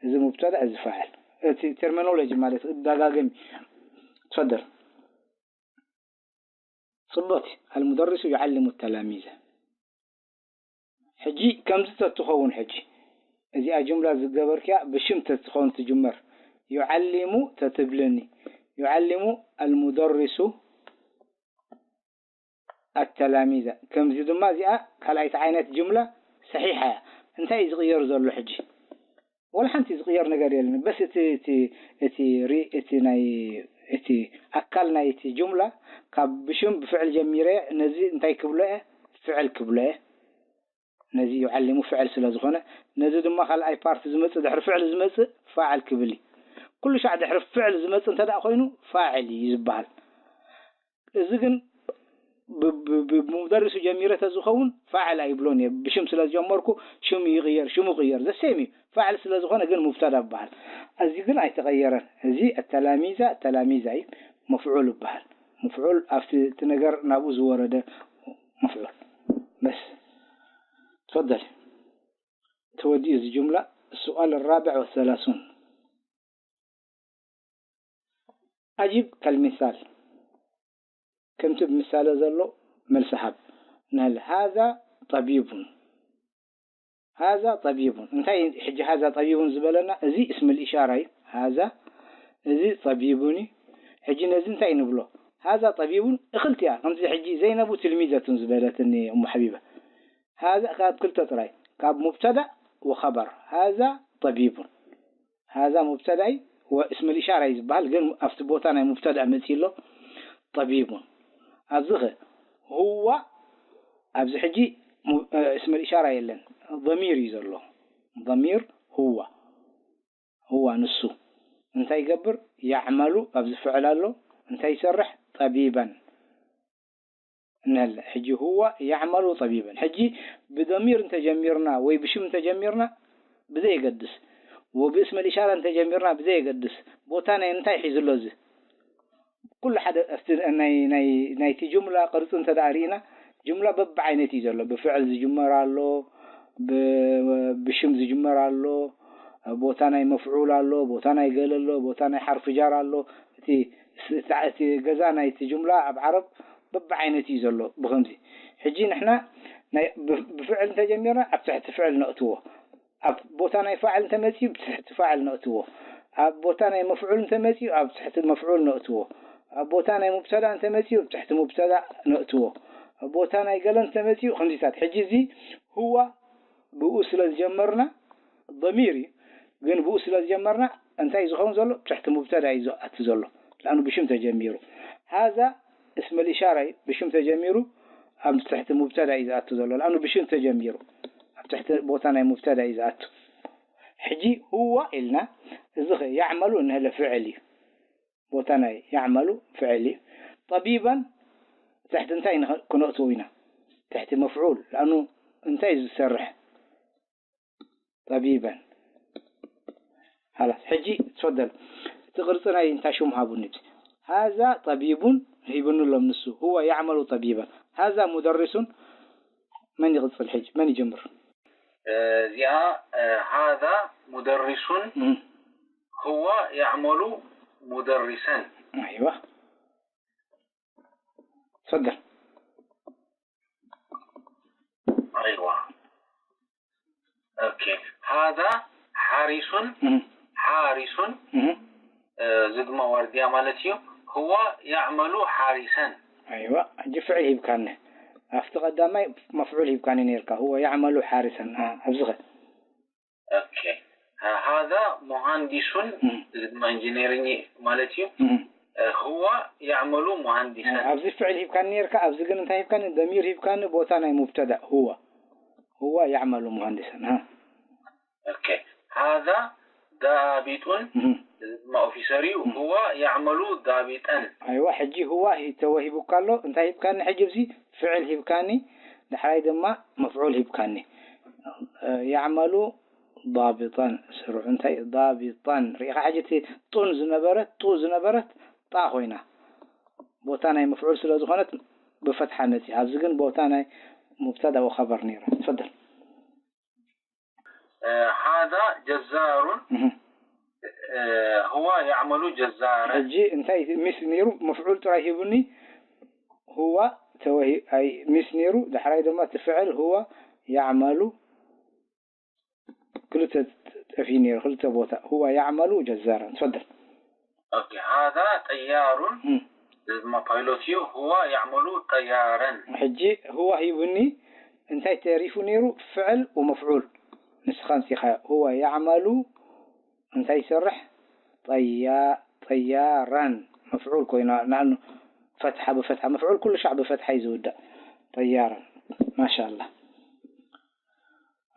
እዚ ሙብተዳ፣ እዚ ፋዕል። እቲ ተርሚኖሎጂ ማለት ደጋገሚ። ትፈደል። ጽቡቕቲ። المدرس يعلم التلاميذ። ሕጂ ከምዚ ተትኸውን፣ ሕጂ እዚኣ ጁምላ ዝገበርክያ ብሽም ተትኸውን ትጅመር። يعلم ተትብለኒ። يعلم المدرس التلاميذ። ከምዚ ድማ እዚኣ ካልኣይቲ ዓይነት ጁምላ ሰሒሓ እያ። እንታይ እዩ ዝቕየር ዘሎ ሕጂ? ወላ ሓንቲ ዝቕየር ነገር የለን። በስ እቲ፣ እቲ፣ እቲ ሪ-፣ እቲ ናይ፣ እቲ ኣካል ናይ እቲ ጁምላ ካብ ብሽም ብፍዕል ጀሚረ ነዚ እንታይ ክብሎ እየ? ፍዕል ክብሎ እየ። ነዚ يعلم ፍዕል ስለ ዝኾነ፣ ነዚ ድማ ካልኣይ ፓርት ዝመጽእ፣ ድሕሪ ፍዕል ዝመጽእ ፋዕል ክብል እዩ። ኩሉ ሻዕ ድሕሪ ፍዕል ዝመጽእ እንተ ደኣ ኮይኑ ፋዕል እዩ ዝበሃል። እዚ ግን ብ-፣ ብ-፣ ብ-፣ ብሙደርሱ ጀሚረ ተዝኸውን ፋዕል ኣይብሎን እየ። ብሽም ስለ ዝጀመርኩ ሽም ይቕየር፣ ሽሙ ቅየር፣ ዘሴም እዩ። ፋዕል ስለ ዝኾነ ግን ሙብተዳ ይበሃል። እዚ ግን ኣይተቐየረን። እዚ ተላሚዛ፣ ተላሚዛ እዩ፣ መፍዑል ይበሃል። መፍዑል ኣብቲ እቲ ነገር ናብኡ ዝወረደ መፍዑል። በስ። ትፈደል። ተወዲኡ እዚ ጁምላ። السؤال الرابع والثلاثون. أجب كالمثال. ከምቲ ብምሳሌ ዘሎ መልሲ ሃብ። ንህል፣ هذا طبيب። هذا طبيب። እንታይ ሕጂ هذا طبيب ዝበለና? እዚ اسم الإشارة እዩ። هذا፣ እዚ طبيب እዩ። ሕጂ ነዚ እንታይ ንብሎ? ሃዛ ጠቢቡን እኽልቲ እያ። ከምዚ ሕጂ ዘይነቡ ትልሚዘቱን ዝበለትኒ እሙ ሓቢባ። ሃዛ ካብ ክልተ ጥራይ፣ ካብ ሙብተዳ ወኸበር። ሃዛ ጠቢቡን። ሃዛ ሙብተዳ እዩ፣ ወእስመል ኢሻራ እዩ ዝበሃል፣ ግን ኣብቲ ቦታ ናይ ሙብተዳ መጺኡ ኣሎ። ጠቢቡን። ኣብዚ ኸ፣ ሁዋ፣ ኣብዚ ሕጂ ሙ-፣ እ፣ እስመል ኢሻራ የለን። ضمير እዩ ዘሎ። ضمير ሁዋ። ሁዋ ንሱ። እንታይ ይገብር? ያዕመሉ ኣብዚ ፍዕል ኣሎ። እንታይ ይሰርሕ? ጠቢበን። እንሀለ። ሕጂ ሁዋ ያዕመሉ ጠቢበን። ሕጂ ብደሚር እንተጀሚርና ወይ ብሽም እንተጀሚርና ብዘየገድስ፣ ወብእስመል ኢሻራ እንተጀሚርና ብዘየገድስ፣ ቦታ ናይ እንታይ ሒዙ ኣሎ እዚ? ኩሉ ሓደ፣ እስቲ ናይ፣ ናይ፣ ናይቲ ጅምላ ቅርጺ እንተ ደኣ ርኢና፣ ጅምላ በብዓይነት እዩ ዘሎ። ብፍዕል ዝጅመር ኣሎ፣ ብ-፣ ብሽም ዝጅመር ኣሎ፣ ቦታ ናይ መፍዑል ኣሎ፣ ቦታ ናይ ገለ ኣሎ፣ ቦታ ናይ ሓርፊ ጃር ኣሎ። እቲ ስ-፣ እቲ፣ እቲ ገዛ ናይቲ ጅምላ ኣብ ዓረብ በብዓይነት እዩ ዘሎ። ብኸምዚ፣ ሕጂ ንሕና ናይ፣ ብ-፣ ብፍዕል እንተጀሚርና ኣብ ትሕቲ ፍዕል ነእትዎ። ኣብ ቦታ ናይ ፋዕል እንተመጺኡ፣ ኣብ ትሕቲ ፋዕል ነእትዎ። ኣብ ቦታ ናይ መፍዑል እንተመጺኡ፣ ኣብ ትሕቲ መፍዑል ነእትዎ። ኣብ ቦታ ናይ ሙብተዳ እንተመጺኡ፣ ኣብ ትሕቲ ሙብተዳ ነእትዎ። ኣብ ቦታ ናይ ገለ እንተመጺኡ፣ ከምዚታት። ሕጂ እዚ ሁዋ ብኡ ስለ ዝጀመርና፣ ضمير እዩ፣ ግን ብኡ ስለ ዝጀመርና፣ እንታይ እዩ ዝኸውን ዘሎ? ትሕቲ ሙብተዳ እዩ ዝኣቱ ዘሎ። ለኣኑ ብሽም ተጀሚሩ። ሃዛ እስመል ኢሻራ እዩ፣ ብሽም ተጀሚሩ፣ ኣብ ትሕቲ ሙብተዳ እዩ ዝኣቱ ዘሎ። ለኣኑ ብሽም ተጀሚሩ፣ ኣብ ትሕቲ ቦታ ናይ ሙብተዳ እዩ ዝኣቱ። ሕጂ ሁዋ ኢልና፣ እዚ ኸ ያዕመሉ እንሀለ ፍዕል እዩ። ቦታ ናይ ያዕመሉ ፍዕል እዩ። ጠቢበን ትሕቲ እንታይ ንኸ-፣ ክነእትዎ ኢና? ትሕቲ መፍዑል። ለኣኑ እንታይ እዩ ዝሰርሕ? ጠቢበን። ሃላስ፣ ሕጂ ትፈደል። እቲ ቅርጺ ናይ እንታይ ሽም ሃቡኒ? ሃዛ ጠቢቡን ሂቡኒ ኣሎም ንሱ። ሁወ ያዕመሉ ጠቢበን። ሃዛ ሙደሪሱን። መን ይቕጽል ሕጂ? መን ይጅምር? እዚኣ፣ ሃዛ ሙደሪሱን፣ እም፣ ሁወ ያዕመሉ ሙደሪሰን። ኣይዋ። ትፈደል። ኣይዋ። ኦኬ። ሃዛ ሓሪሱን፣ እም፣ ሓሪሱን፣ እም። እዚ ድማ ዋርድያ ማለት እዩ። ሁወ ያዕመሉ ሓሪሰን። ኣይዋ፣ ሕጂ ፍዕል ሂብካኒ። ኣብቲ ቀዳማይ መፍዑል ሂብካኒ ነይርካ። ሁወ ያዕመሉ ሓሪሰን። ኣ፣ ኣብዚ ኸ? ኦኬ። ሃዛ ሙሃንዲሱን፣ እም። እዚ ድማ ኢንጂነሪንግ ማለት እዩ። እም። ሁወ ያዕመሉ ሙሃንዲሰን። ኣብዚ ፍዕል ሂብካኒ ነይርካ፣ ኣብዚ ግን እንታይ ሂብካኒ? ደሚር ሂብካኒ፣ ቦታ ናይ ሙብተዳ። ሁወ። ሁወ ያዕመሉ ሙሃንዲሰን። ሃ። ኦኬ። ሃዛ ዳቢጡን፣ እም። እዚ ድማ ኦፊሰር እዩ። ሁወ ያዕመሉ ዳቢጠን። ኣይዋ፣ ሕጂ ሁዋ ሂ-፣ ተወሂቡካ ኣሎ። እንታይ ሂብካኒ ሕጂ? ኣብዚ ፍዕል ሂብካኒ፣ ዳሕራይ ድማ መፍዑል ሂብካኒ። እ፣ ያዕመሉ ዳቢጠን። ስርዑ እንታይ? ዳቢጠን። ሪኢኻ ሕጂ እቲ ጡን ዝነበረት፣ ጡ ዝነበረት ጣ ኮይና። ቦታ ናይ መፍዑል ስለ ዝኾነት ብፈትሓ መጺኣ። ኣብዚ ግን ቦታ ናይ ሙብተዳ ወኸበር ነይራ። ትፈደል። ሃዛ ጀዛሩን፣ እህ። ሁወ ያዕመሉ ጀዛረን። ሕጂ እንታይ ሚስ ነይሩ? መፍዑል ጥራይ ሂቡኒ። ሁወ ተወሂ-፣ ኣይ፣ ሚስ ነይሩ። ዳሕራይ ድማ እቲ ፍዕል ሁወ ያዕመሉ ክልተ ጠፊኡ ነይሩ፣ ክልተ ቦታ። ሁወ ያዕመሉ ጀዛረን። ትፈደል። ኦኬ። ሃዛ ጠያሩን፣ እም። እዚ ድማ ፓይሎት እዩ። ሁወ ያዕመሉ ጠያረን። ሕጂ ሁወ ሂቡኒ፣ እንታይ ተሪፉ ነይሩ? ፍዕል ወመፍዑል። ንስኻ ኣምጺኻዮ። ሁወ ያዕመሉ እንታይ ይሰርሕ? ጠያ-፣ ጠያራን። መፍዑል ኮይና፣ ንኣኑ ፈትሓ ብፈትሓ። መፍዑል ኩሉ ሻዕ ብፈትሓ እዩ ዝውዳእ። ጠያራን። ማሻኣላህ።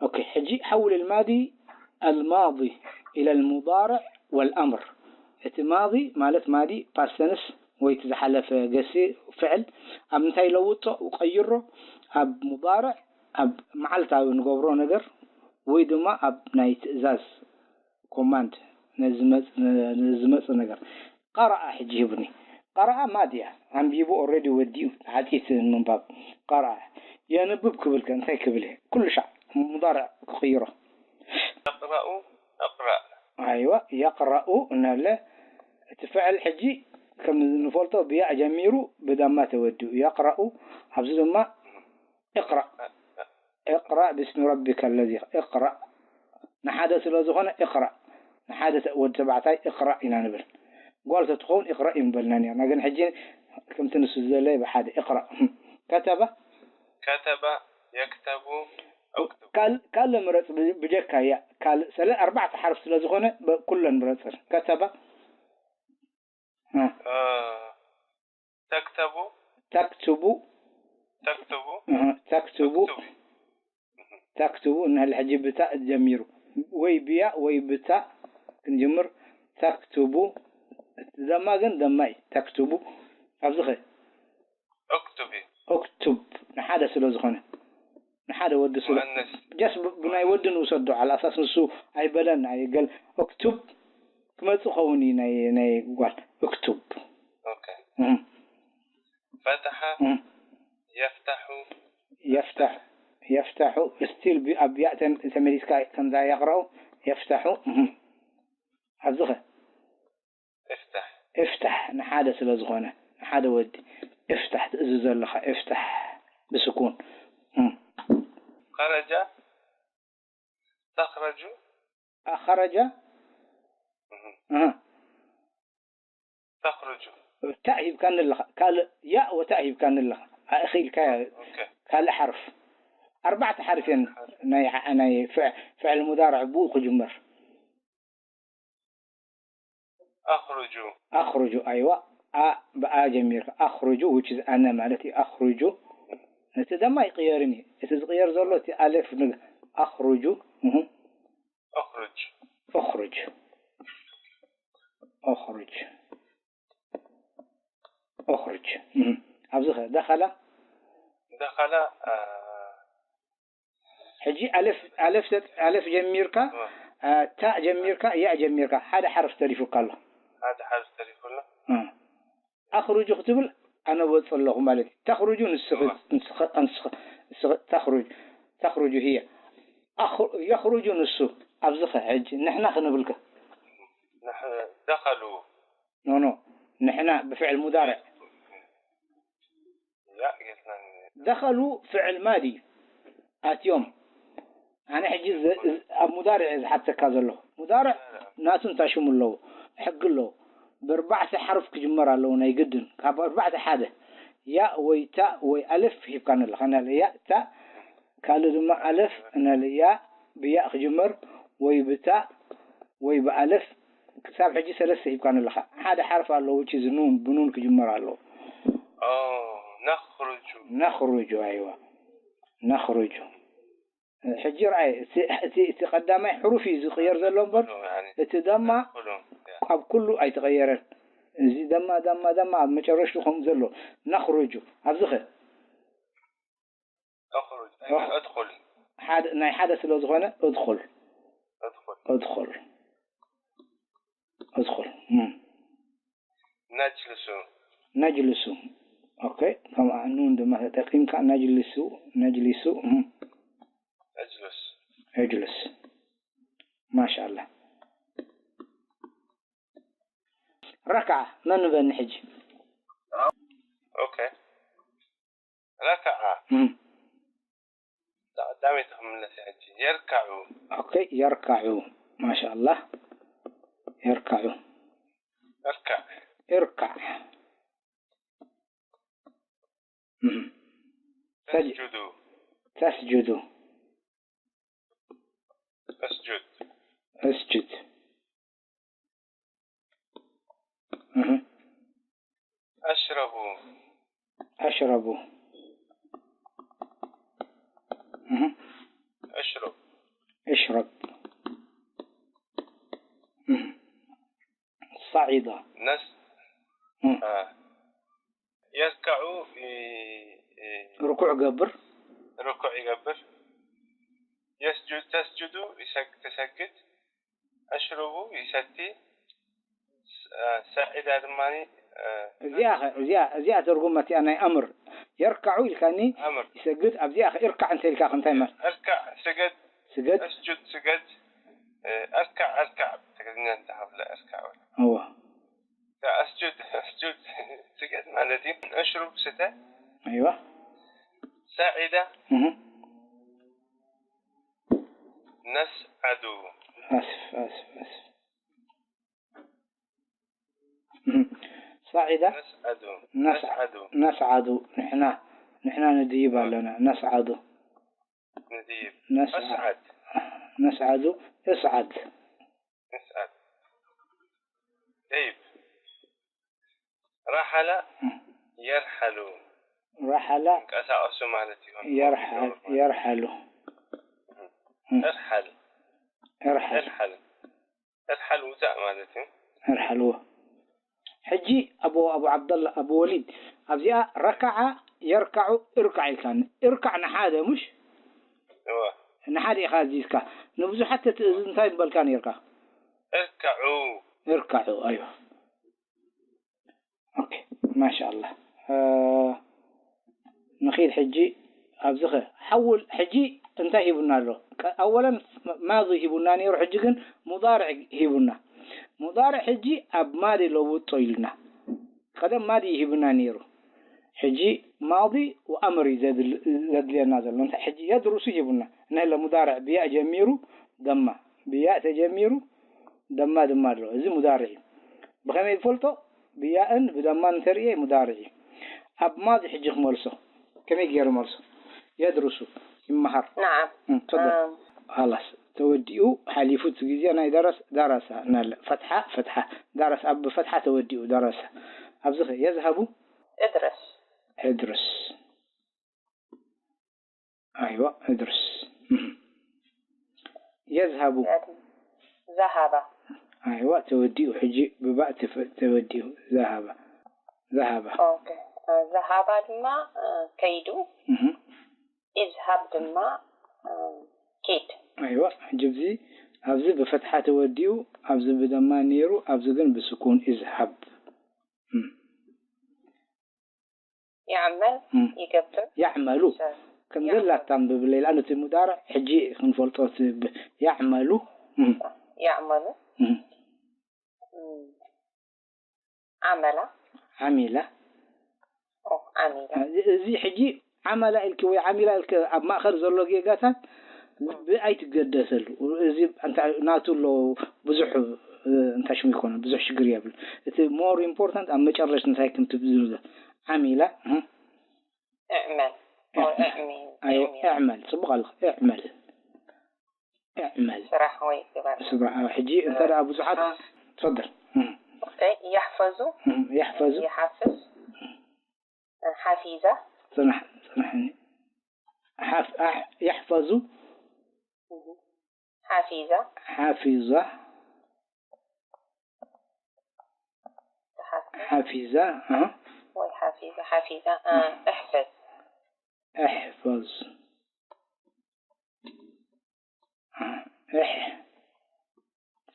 ኦኬ፣ ሕጂ حول الماضي الماضي إلى المضارع والأمر። እቲ ማዲ ማለት ማዲ ፓስት ተንስ ወይ እቲ ዝሓለፈ ገሲ ፍዕል ኣብ ምንታይ ለውጦ ቀይሮ? ኣብ ሙዳርዕ፣ ኣብ መዓልታዊ ንገብሮ ነገር ወይ ድማ ኣብ ናይ ትእዛዝ ኮማንድ ነዝመጽ-፣ ነዝመጽእ ነገር። ቀረኣ ሕጂ ሂቡኒ። ቀረኣ ማዲ እያ። ኣንቢቡ ኦልሬዲ ወዲኡ ተዓጺት ንምንባብ። ቀረኣ። የንብብ ክብል ከ እንታይ ክብል እየ? ኩሉ ሻዕ ሙዳርዕ ክቕይሮ። የቕረኡ፣ እቕረእ። ኣይዋ፣ የቕረኡ እናለ እቲ ፍዕል ሕጂ ከም ንፈልጦ ብያእ ጀሚሩ ብዳማ ተወዲኡ። የቕረኡ፣ ኣብዚ ድማ እቕራእ። እቕራእ ብስሚ ረቢከ ለዚ እቕራእ። ንሓደ ስለ ዝኾነ እቕራእ። ንሓደ ተ-፣ ወዲ ተባዕታይ እቕራእ ኢና ንብል። ጓል ተትኸውን እቕረእ እዩ ምበልና ነርና። ግን ሕጂ ከምቲ ንሱ ዝደለየ ብሓደ እቕራእ። ከተበ። ከተበ፣ የክተቡ፣ እክቱብ። ካልእ ምረጽ፣ ብጀካ ያእ ካልእ። ሰለ ኣርባዕተ ሓርፍ ስለ ዝኾነ ኩለን ምረጽን። ከተበ። ተክተቡ። ተክቱቡ። ተክቱቡ። ተክቱቡ። ተክቱቡ እንሀለ ሕጂ ብታእ ጀሚሩ ወይ ብያእ ወይ ብታእ ክንጅምር። ተክቱቡ። እቲ ደማ ግን ደማ እዩ። ተክቱቡ። ኣብዚ ኸ? እክቱብ እዩ። እክቱብ ንሓደ ስለ ዝኾነ ንሓደ ወዲ ስለ መእነስ ጀስ ብናይ ወዲ ንውሰዶ። ዓል ኣሳስ ንሱ ኣይበለን ኣይገል። እክቱብ ክመጽእ ኸውን እዩ ናይ ናይ ጓል። እክቱብ። ኦኬ። ፈተሐ። የፍተሑ። የፍታሕ የፍታሑ ስቲል ኣብ ያእ ተመሊስካ ከምዛ የቕረኡ። የፍታሑ ኣብዚ ኸ? እፍታሕ። እፍታሕ ንሓደ ስለ ዝኾነ ንሓደ ወዲ እፍታሕ ትእዝዞ ኣለኻ። እፍታሕ ብስኩን። ኸረጃ። ተኽረጁ። ኣኸረጃ። ተኽርጁ። ታእ ሂብካኒ ኣለኻ። ካልእ ያእ ወታእ ሂብካኒ ኣለኻ። ኣእኺልካ ካልእ ሓርፍ። ኣርባዕተ ሓርፍ እየን ናይ ፍዕል ሙዳርዕ ብኡ ክጅመር። ኣኽርጁ። ኣኽርጁ ኣይዋ። ኣ ብኣ ጀሚርካ ኣኽርጁ which is ኣነ ማለት እዩ። ኣኽርጁ እቲ ደማ ኣይቅየርን እዩ። እቲ ዝቅየር ዘሎ እቲ ኣሌፍ ንግ ኣኽርጁ። أخرج. أخرج. أخرج. أخرج. ኣብዚ ኸ ደኸላ دخل. ሕጂ ኣለፍ ኣለፍ ኣለፍ ጀሚርካ ታእ ጀሚርካ ያእ ጀሚርካ ሓደ ሓርፍ ተሪፉካ ኣሎ። ሓደ ሓርፍ ተሪፉ ኣሎ። ኣኽርጁ ክትብል ኣነ ወጽእ ኣለኹ ማለት እዩ። ተኽርጁ ንስኺ ንስኺ ንስኺ ንስኺ ተኽርጁ ተኽርጁ ህየ ኣኽ- የኽርጁ ንሱ። ኣብዚ ኸ ሕጂ ንሕና ክንብልከ نح- دخلوا. ኖ ኖ ንሕና ብፍዕል ሙዳርዕ لا ጌርና ደኸሉ ፍዕል ማዲ እዩ ኣትዮም። ኣነ ሕጂ ዝ- ዝ- ኣብ ሙዳርዕ እየ ዝሓተካ ዘለኹ። ሙዳርዕ ናቱ እንታይ ሽሙ ኣለዎ? ሕጊ ኣለዎ። ብኣርባዕተ ሓርፍ ክጅመር ኣለዎ ናይ ግድን። ካብ ኣርባዕተ ሓደ ያእ ወይ ታእ ወይ ኣልፍ ሂብካኒ ኣለኻ። ናለ ያእ ታእ ካልእ ድማ ኣልፍ ናለ ያእ ብያእ ክጅመር ወይ ብታእ ወይ ብኣልፍ ክሳብ ሕጂ ሰለስተ ሂብካኒ ኣለኻ። ሓደ ሓርፍ ኣለዎ which is ኑን ብኑን ክጅመር ኣለዎ። نخرج. ነኽሩጁ ኣይዋ ነኽሩጁ። ሕጂ ርኣይ እቲ እቲ እቲ ቀዳማይ ሕሩፍ እዩ ዝቕየር ዘሎ እምበር እቲ ደማ ኣብ ኩሉ ኣይተቐየረን። እዚ ደማ ደማ ደማ ኣብ መጨረሽቱ ከም ዘሎ ነኽሩጁ ኣብዚ ኸ أخرج. أيوة، أدخل. ሓደ ናይ ሓደ ስለ ዝኾነ እድኹል أدخل. እድኹል እድኹል እም። نجلس. ነጅልሱ ኦኬ። ከምኣ ኑን ድማ ተጠቂምካ ነጅልሱ ነጅሊሱ እም። أجلس. እጅልስ ማሻኣላ። ረክዓ መን ንበኒ ሕጂ? أوكي. ركع. እም። ቀዳመይቲ ክምለስ ሕጂ። يركع. ኦኬ የርካዑ ማሻኣላ የርካዑ اركع. اركع. እም። تسجد. تسجد. اسجد. اسجد. እም። أشرب. أشرب. እም። أشرب. اشرب. እም። صعد. نس. እም። آه. يركع. ي- ي- ርኩዕ ገብር። ركوع يقبر. يسجد. تسجد. يسج- تسجد. أشرب. يستي. س- آه، صعد ድማ ن- آه، እዚኣ ኸ እዚኣ እዚኣ ትርጉም መቲኣ ናይ ኣምር የርካዑ ኢልካኒ أمر. ይሰግድ ኣብዚኣ ኸ እርካዕ እንተ ኢልካ ከ እንታይ ማለት اركع. سجد. ስገድ اسجد. سجد. آه، اركع. اركع. ትግርኛ እንተሃብለ اركع. እወ اسجد. اسجد. سجد ማለት እዩ። أشرب. ስተ. ኣይዋ صعد. እህ نسعد. ኣስፍ ኣስፍ ኣስፍ እህ ሳዒዳ ነስዓዱ ነስዓ- ነስዓዱ ነስዓዱ ንሕና ንሕና ንድይብ ኣለና። ነስዓዱ ንድይብ ነስዓ- ኣስዓድ ነስዓዱ እስዓድ ነስዓድ ደይብ ራሓላ የርሓሉ ራሓላ ይንቀሳቐሱ ማለት ይኾን። የርሓል የርሓሉ እርሓል እርሓል እርሓል እርሓል ውፃእ ማለት እዩ። እርሓልዎ። ሕጂ ኣቦ ኣቡ ዓብደላ ኣቡ ወሊድ ኣብዚኣ ረካዓ የርካዑ እርካዕ ኢልካኒ። እርካዕ ንሓደ ሙሽ እወ ንሓደ ኢኻ ኣዚዝካ። ንብዙሓት ተትእዝ እንታይ ምበልካ ነርካ? እርካዑ እርካዑ ኣይዋ። ኦኬ ማሻኣላ። ንኺድ ሕጂ ኣብዚኸ ሓውል ሕጂ እንታይ ሂቡና ኣሎ? ኣወለን ማዚ ሂቡና ነይሩ፣ ሕጂ ግን ሙዳርዕ ሂቡና። ሙዳርዕ ሕጂ ኣብ ማዲ ለውጦ ኢሉና። ቀደም ማዲ ሂቡና ነይሩ፣ ሕጂ ማዲ ወኣምር እዩ ዘድልየና ዘሎ። እንታይ ሕጂ የድሩሱ ሂቡና። ንህለ ሙዳርዕ ብያእ ጀሚሩ ደማ ብያእ ተጀሚሩ ደማ ድማ ኣሎ። እዚ ሙዳርዕ እዩ። ብኸመይ ዝፈልጦ? ብያእን ብደማን እንተርእየ ሙዳርዕ እዩ። ኣብ ማዲ ሕጂ ክመልሶ ከመይ ገይሩ መልሶ? የድርሱ ይመሃር። نعم እም፣ ተፈضل። خلاص ተወዲኡ ሓሊፉ እቲ ግዜ ናይ ደረስ ደረሰ ናለ ፈትሓ ፈትሓ ደረስ ኣብ ፈትሓ ተወዲኡ ደረሰ። ኣብዚ ኸ የዝሃቡ ادرس እድርስ ኣይዋ እድርስ እም። የዝሃቡ ذهب ኣይዋ ተወዲኡ ሕጂ ብባእ ተፈ- ተወዲኡ ዛሃባ ዛሃባ ኦኬ ذهب ድማ ከይዱ እም። اذهب ድማ ኪድ ኣይዋ ሕጂ ኣብዚ ኣብዚ ብፈትሓ ተወዲኡ ኣብዚ ብደማ ነይሩ ኣብዚ ግን ብስኩን እዝሃብ እም። يعمل እም። ይገብር ያዕመሉ ከም ዘላ ታንብብ ሌላ ነቲ ሙዳርዕ ሕጂ ክንፈልጦ ትብ ያዕመሉ እም፣ يعمل እም። عمل ዓሚላ ኦ عمل እዚ ሕጂ ዓመላ ኢልኪ ወይ ዓሚላ ኢልኪ ኣብ ማእኸል ዘሎ ጌጋታት ብኣይትገደሰሉ። እዚ እንታይ ናቱ ኣሎ ብዙሕ እንታይ ሽሙ ይኮነ ብዙሕ ሽግር የብል። እቲ more important ኣብ መጨረሽ እንታይ ክንትብ ዝብል ዓሚላ እህ፣ اعمل ኦ اعمل ኣይዋ اعمل እዕመል ጽቡቕ ኣለኽ እዕመል እዕመል ስራሕ ወይ ግበር ስብራ ሕጂ እንተ ደኣ ብዙሓት ትፈደል ኦኬ يحفظ የሕፈዙ يحفظ حفظ ጽናሕ ጽናሕኒ ሓፍ- ኣሕ- የሕፈዙ حفظ ሓፊዛ تحفظ ሓፊዛ እ፣ ወይ حفظ حفظ እ፣ احفظ እሕፈዝ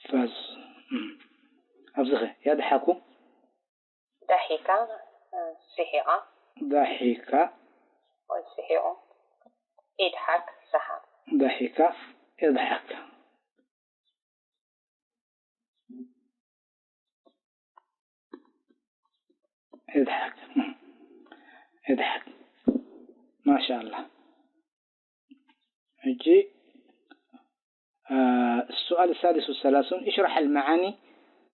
እሕፈዝ እም። ኣብዚ ኸ የድሓኩ ضحك እ፣ ስሒቓ ضحك ወይ ስሒቑ اضحك ስሓቕ ضحك اضحك اضحك اضحك ማሻኣላ ሕጂ السؤال السادس والثلاثون اشرح المعاني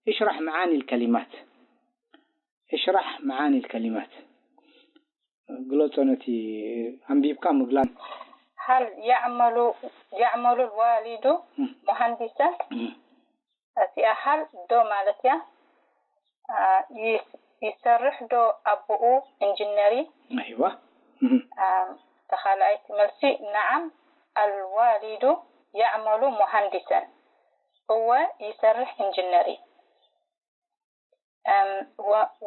اشرح معاني الكلمات اشرح معاني الكلمات ግለጾ ነቲ ኣንቢብካ ምግላጽ هل يعمل يعمل الوالد مهندسا እቲኣ هل ዶ ማለት እያ ይሰርሕ ዶ ኣቦኡ ኢንጂነሪ ኣይዋ ተኻልኣይቲ መልሲ نعم الوالد يعمل مهندسا እወ ይሰርሕ ኢንጂነሪ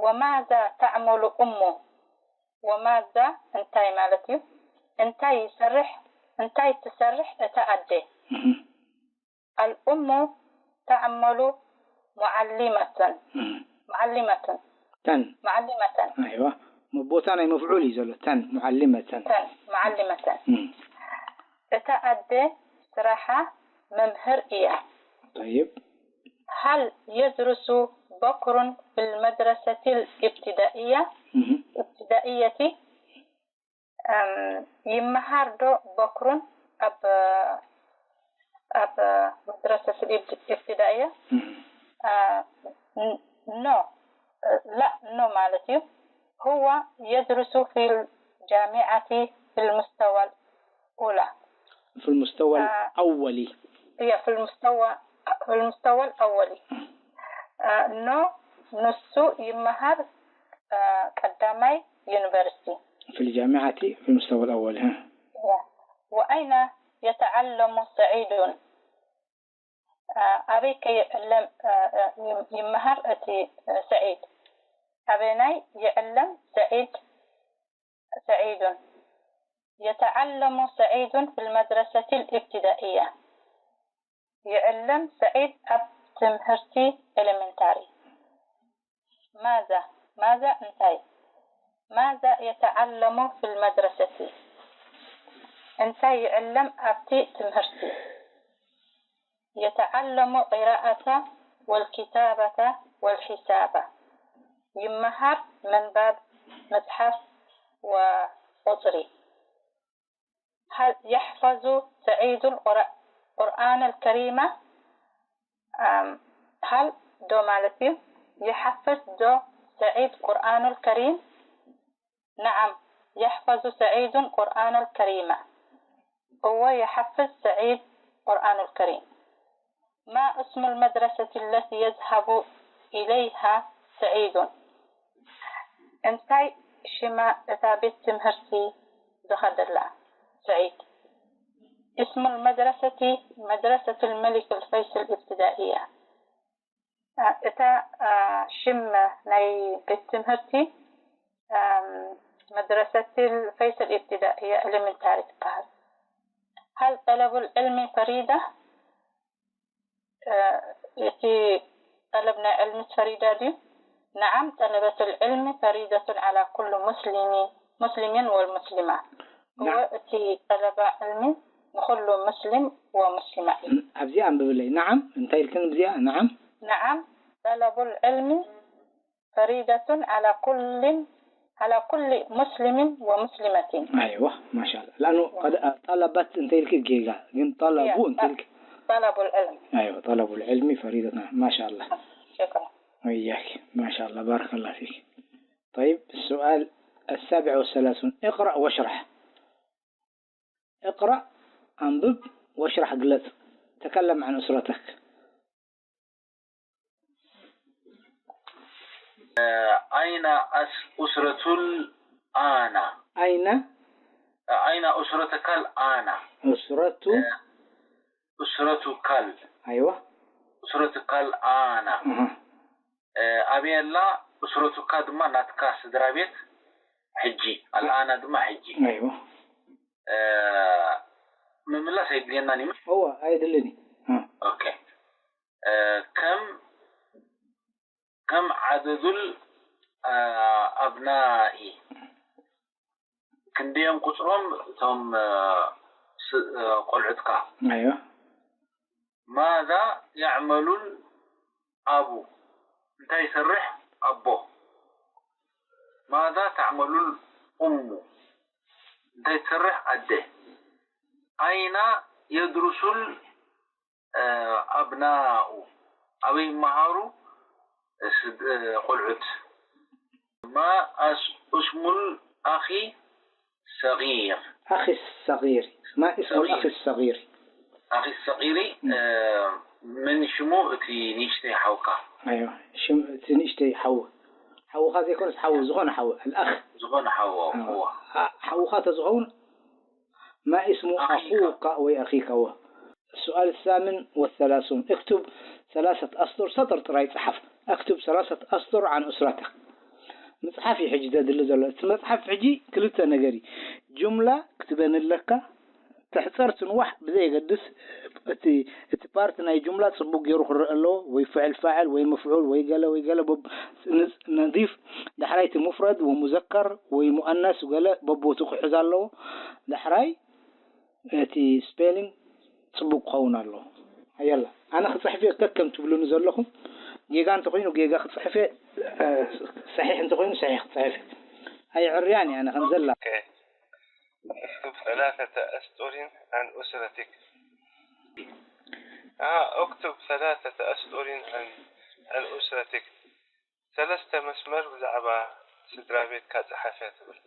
وماذا تعمل أمه وماذا እንታይ ማለት እዩ እንታይ ይሰርሕ እንታይ ትሰርሕ እታ ኣደ الأم تعمل معلمة معلمة ተን معلمة ኣይዋ ቦታ ናይ መፍዑል እዩ ዘሎ ተን معلمة ተን معلمة እታ ኣደ ስራሓ መምህር እያ طيب هل يدرس بكر في المدرسة الابتدائية ابتدائية ይመሃር ዶ በክሩን ኣብ ኣብ መድረሰት ኢብትዳእያ ኖ لا، no ማለት እዩ. هو يدرس في الجامعة في المستوى الأولى. في المستوى آه. الأولي. هي في المستوى في المستوى الأولي. آه، no ንሱ ይመሃር ቀዳማይ ዩኒቨርሲቲ. في الجامعة في المستوى الأول. ها. وأين يتعلم سعيد؟ ኣበይ ከ ይዕለም ይመሃር እቲ ሰዒድ? ኣበናይ ይዕለም ሰዒድ ሰዒዱን? يتعلم سعيد في المدرسة الابتدائية. ይዕለም ሰዒድ ኣብ ትምህርቲ ኤሌመንታሪ። ماذا ماذا እንታይ ماذا يتعلم في المدرسة እንታይ ይዕለም ኣብቲ ትምህርቲ? يتعلم قراءة والكتابة والحساب ይመሃር ምንባብ፣ ምጽሓፍ وቁጽሪ። هل يحفظ سعيد القرآن الكريم؟ هل ዶ ማለት እዩ። يحفظ ዶ سعيد قرآن الكريم؟ نعم، يحفظ سعيد قرآن الكريم. እወ يحفظ سعيد قرآن الكريم. ما اسم المدرسة التي يذهب إليها سعيد؟ እንታይ ሽማ እታ ቤት ትምህርቲ ዝኸደላ ሰዒድ? اسم المدرسة مدرسة الملك الفيصل الابتدائية. እታ ሽም ናይ ቤት ትምህርቲ مدرسة الفيصل الابتدائية إليمنتاري ትበሃል። هل طلب العلم فريضة؟ እቲ ጠለብ ናይ ዕልሚ ፈሪዳ ድዩ? نعم، طلبة العلم فريضة على كل مسلم مسلم والمسلمة. እወ እቲ ጠለባ ዕልሚ ንኹሉ ሙስሊም ወሙስሊማ እዩ። ኣብዚኣ ኣንብብለይ። نعم እንታይ ኢልክን ኣብዚኣ؟ نعم. نعم، طلب العلم فريضة على كل على كل مسلم ومسلمة. أيوة ما شاء الله. لأنه قد طلبت أنت لك جيجا، ግን طلبوا أنت لك. طلب العلم. أيوة، طلب العلم فريضة. ما شاء الله. شكرا. وإياك. ما شاء الله، بارك الله فيك. طيب، السؤال السابع والثلاثون، اقرأ واشرح. اقرأ، أنبب، واشرح، ግለጽ. تكلم عن أسرتك. أين أسرة الآن؟ أين؟ أين أسرتك الآن؟ أسرة؟ أسرتك ال- أيوة. أسرتك الآن. أها. ኣበይ ኣላ? أسرتك ድማ ናትካ ስድራ ቤት ሕጂ፣ الآن ድማ ሕጂ። أيوة. ምምላስ ኣይድልየናን እዩ። هو ኣይድልን እዩ። ها. ኦኬ። ከም ከም ዓደዱል ኣብናኢ፣ ክንደዮም ቁፅሮም እቶም ቆልዑትካ። أيوة. ማዛ ያዕመሉል ኣቡ፣ እንታይ ይሰርሕ ኣቦ? ማዛ ታዕመሉል ኡሙ፣ እንታይ ትሰርሕ ኣደ? ኣይና የድሩሱል ኣብናኡ፣ ኣበይ ይመሃሩ ቆልዑት? ማ እስሙል ኣኺ ሰጊር? ኣኺ ሰጊር። ማ እስሙል ኣኺ ሰጊር? ኣኺ ሰጊሪ፣ መን ሽሙ እቲ ንእሽተይ ሓውካ? ኣይዋ፣ ሽም እቲ ንእሽተይ ሓው። ሓውኻ ዘይኮነስ ሓው፣ ዝኾነ ሓው፣ ኣልኣኽ። ዝኾነ ሓው፣ እዋ። ሓውኻ ተዝኸውን ما اسم أخوك ወይ أخيك هو؟ السؤال الثامن والثلاثون، اكتب ثلاثة أسطر، ሰጥር ጥራይ ጸሓፍ። اكتب ثلاثة أسطر عن أسرتك. ምጽሓፍ እዩ ሕጂ ዘድሊ ዘሎ። እቲ መጽሓፍ ሕጂ ክልተ ነገር እዩ። ጁምላ ክትበኒ ኣለካ፣ ትሕጸር ትንዋሕ ብዘየገድስ፣ እቲ እቲ ፓርት ናይ ጁምላ ጽቡቅ ገይሩ ክረአ ኣለዎ። ወይ ፍዕል ፋዕል ወይ መፍዑል ወይ ገለ ወይ ገለ በብ ነዲፍ። ዳሕራይ እቲ ሙፍረድ ወሙዘከር ወይ ሙኣነስ ገለ በቦቱ ክሕዝ ኣለዎ። ዳሕራይ እቲ ስፔሊንግ ጽቡቅ ክኸውን ኣለዎ። ኣየላ ኣነ ክጽሕፍ እየ ከከም ትብሉኒ ዘለኹም። ጌጋ እንተኾይኑ ጌጋ ክጽሕፍ እየ፣ ሰሒሕ እንተኾይኑ ሰሒሕ ክጽሕፍ እየ። ኣይዕርያን እየ ኣነ ከም ዘላ። اكتب ثلاثة أسطر عن أسرتك. آه، اكتب ثلاثة أسطر عن عن أسرتك. ሰለስተ መስመር ብዛዕባ ስድራ ቤትካ ጸሓፈ ትብል።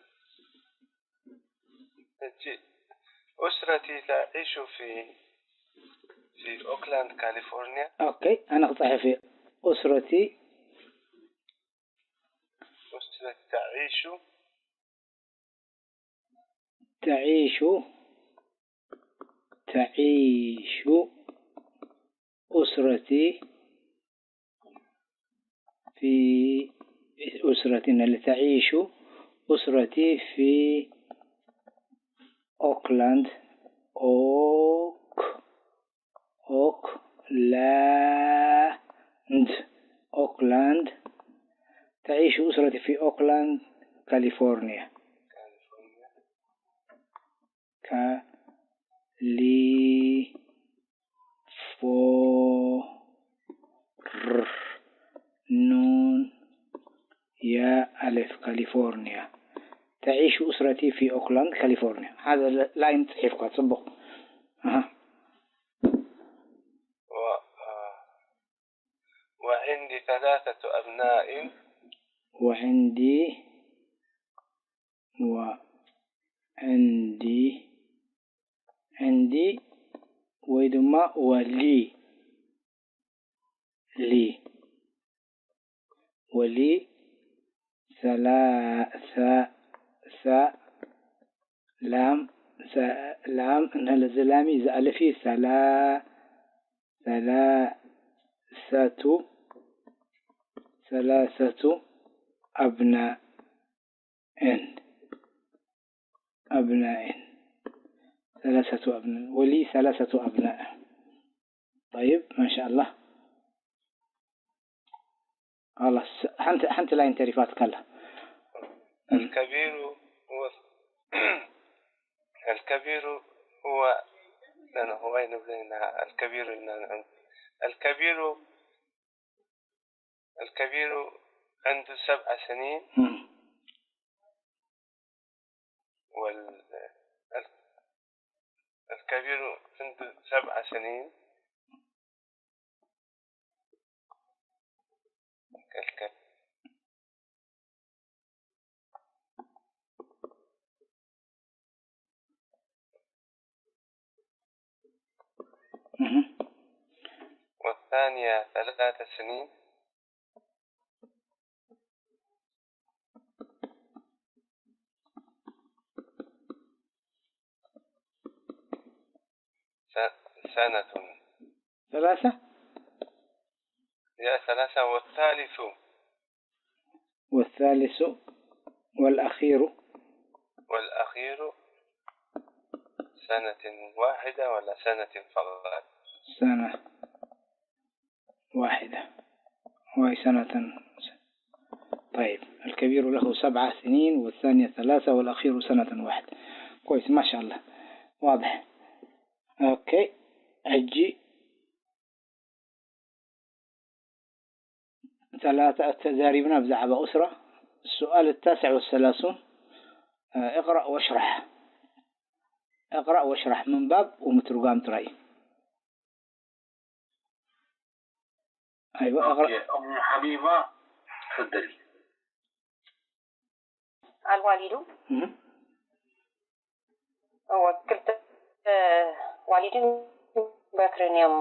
ሕጂ ኡስረቲ ተዒሹ ፊ ፊ ኦክላንድ ካሊፎርኒያ። ኦኬ፣ ኣነ ክጽሕፍ እየ። ኡስረቲ ኡስረቲ ተዒሹ ተዒሹ ተዒሹ ኡስረቲ ፊ ኡስረቲ ነለ ተዒሹ ኡስረቲ ፊ ኦክላንድ ኦክ ኦክላንድ ኦክላንድ ተዒሹ ኡስረቲ ፊ ኦክላንድ ካሊፎርኒያ ካሊ ፎ ር ኑን ያ ኣሌፍ ካሊፎርኒያ ተዒሹ ኡስረቲ ፊ ኦክላንድ ካሊፎርኒያ። ሓደ ላይን ጽሒፍካ ጽቡቕ። ኣሃ። و- وعندي ثلاثة أبناء وعندي وعندي عندي ወይ ድማ ወሊ ሊ ወሊ ሰላ ሳ ሳ ላም ሳ ላም እንሀለ እዚ ላሚ ዝኣለፊ ሰላ ሰላሰቱ ሰላሰቱ أبناء أبناء ثلاثة أبناء ولي ثلاثة أبناء طيب ما شاء الله خلاص حنت حنت لا انت رفعت كلا الكبير هو الكبير هو أنا هو وين بلينا الكبير إن الكبير الكبير عنده سبع سنين وال الكبير عنده سبع سنين والثانية ثلاث سنين سنة ثلاثة يا ثلاثة والثالث والثالث والأخير والأخير سنة واحدة ولا سنة فقط سنة واحدة وهي سنة طيب الكبير له سبع سنين والثانية ثلاثة والأخير سنة واحدة كويس ما شاء الله واضح أوكي أجي ثلاثة التزاريبنا بزعبة أسرة السؤال التاسع والثلاثون اقرأ واشرح اقرأ واشرح من باب ومترقام تراي أيوة اقرأ أم حبيبة تفضلي الوالد እወ ክልተ ዋሊድን በክርን እዮም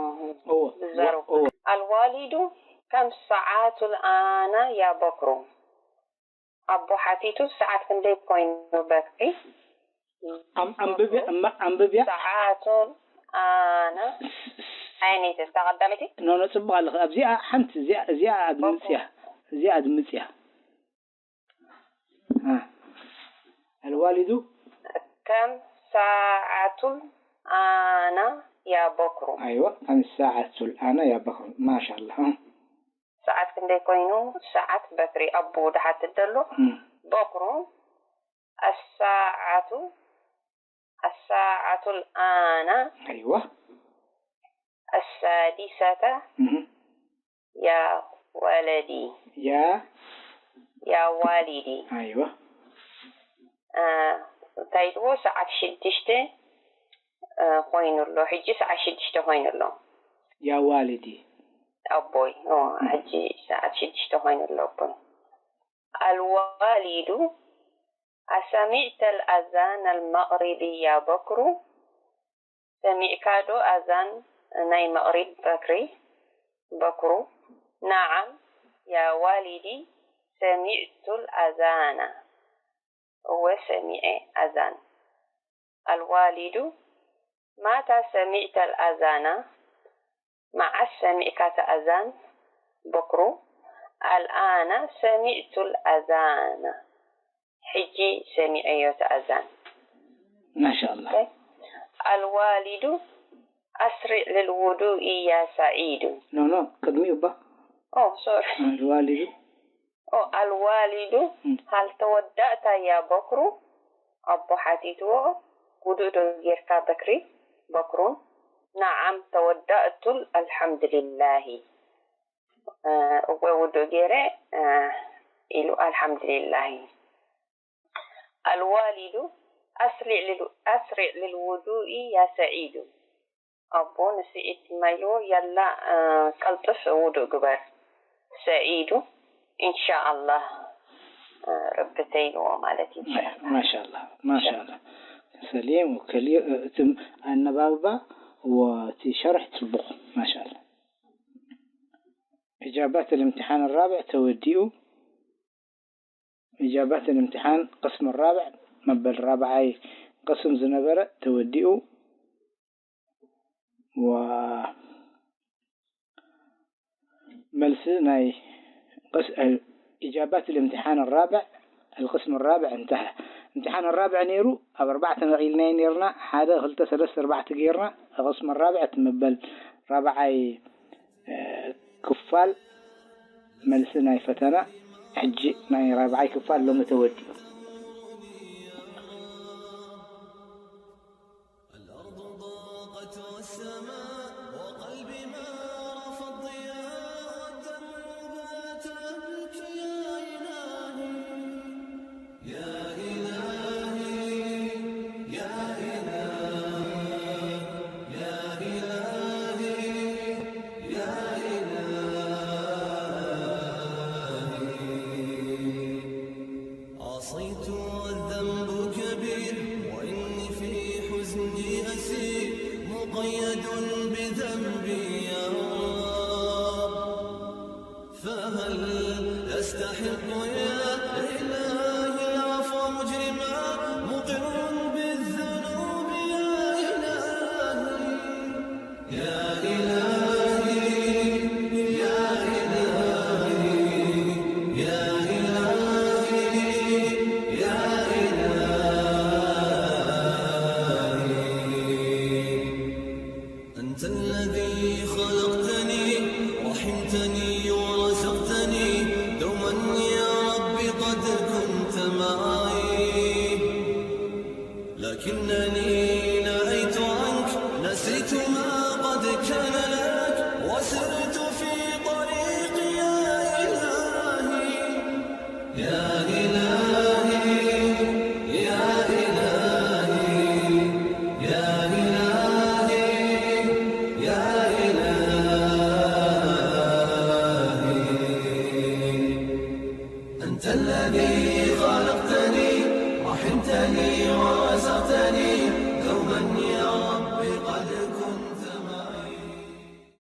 ዝዛረቡ። الوالد كم ساعة الآن يا بكر؟ ኣቦ ሓቲቱ ሰዓት ክንደይ ኮይኑ በክሪ? ኣንብብያ እማ ኣንብብያ ሰዓቱን ኣነ ኣይነይተ እታ ቀዳመይቲ ኖ ኖ ጽቡቕ ኣለኸ ኣብዚኣ ሓንቲ እዚኣ እዚኣ ኣድምጽያ እዚኣ ኣድምጽያ الوالد كم ساعة الآن يا بكر؟ أيوة، كم ساعة الآن يا بكر؟ ما شاء الله. ሰዓት ክንደይ ኮይኑ? ሰዓት በክሪ ኣቡ ድሓት ደሎ። በክሩ الساعة الساعة الآن أيوة السادسة يا ولدي يا يا والدي أيوة እንታይ ኢልዎ ሰዓት ሽዱሽተ ኮይኑ ኣሎ ሕጂ ሰዓት ሽዱሽተ ኮይኑ ኣሎ يا والدي ኣቦይ። ኦ፣ ሕጂ ሰዓት ሽዱሽተ ኮይኑ ኣሎ ኣቦይ። الوالد، أسمعت الأذان المغربي يا بكر؟ ሰሚዕካ ዶ ኣዛን ናይ መቕሪብ በክሪ? በክሩ፣ نعم يا والدي، سمعت الأذان. እወ ሰሚዐ ኣዛን። الوالد، متى سمعت الأذان؟ መዓስ ሰሚዕካ እቲ ኣዛን? በክሩ፣ الآن سمعت الأذان، ሕጂ ሰሚዐዮ እቲ ኣዛን። ማሻኣላ። الوالد، أسرع للوضوء يا سعيد. ኖ ኖ ቅድሚኡ እባ ኦ ሶሪ الوالد ኦ الوالد هل توضأت يا بكر؟ ኣቦ ሓቲትዎ ውዱእ ዶ ጌርካ በክሪ? በክሩን نعم توضأت الحمد لله እወ ውዱእ ጌረ ኢሉ الحمد لله الوالد أسرع لل أسرع للوضوء يا سعيد ኣቦ ንስዒድ ድማ ኢልዎ ያላ ቀልጥፍ ውዱእ ግበር ሰዒዱ ኢንሻኣላህ ረቢ ተይልዎ ማለት እዩ። ማሻላ ማሻላ ሰሊም ወከልዮ እቲ ኣነባብባ ወቲ ሸርሕ ፅቡቕ ማሻላ إجابات الامتحان الرابع ተወዲኡ إجابات الامتحان قسم الرابع መበል ራብዓይ ቅስም ዝነበረ ተወዲኡ و መልሲ ናይ إجابات الامتحان الرابع القسم الرابع انتهى امتحان الرابع ነይሩ ኣብ ኣርባዕተ መቒልናዮ ነይርና ሓደ ክልተ ሰለስተ ኣርባዕተ ገይርና قسم الرابع እቲ መበል ራብዓይ ክፋል መልሲ ናይ ፈተና ሕጂ ናይ ራብዓይ ክፋል ሎሚ ተወዲኡ الأرض ضاقت والسماء وقلبي ما عرف الضياء والدمع بات أبكي يا إلهي يا إلهي يا إلهي يا إلهي يا إلهي عصيت والذنب كبير وإني في حزني أسير مقيد بذنبي يا رب فهل أستحق يا إلهي العفو مجرما مقر بالذنوب يا إلهي يا إلهي يا إلهي يا إلهي يا إلهي أنت الذي خلقتني رحمتني ورزقتني دوما يا رب قد كنت معي لكنني نأيت عنك نسيت ما قد كان لك وسرت في طريقي يا إلهي يا إلهي يا إلهي يا إلهي يا إلهي أنت الذي خلقتني رحمتني ورزقتني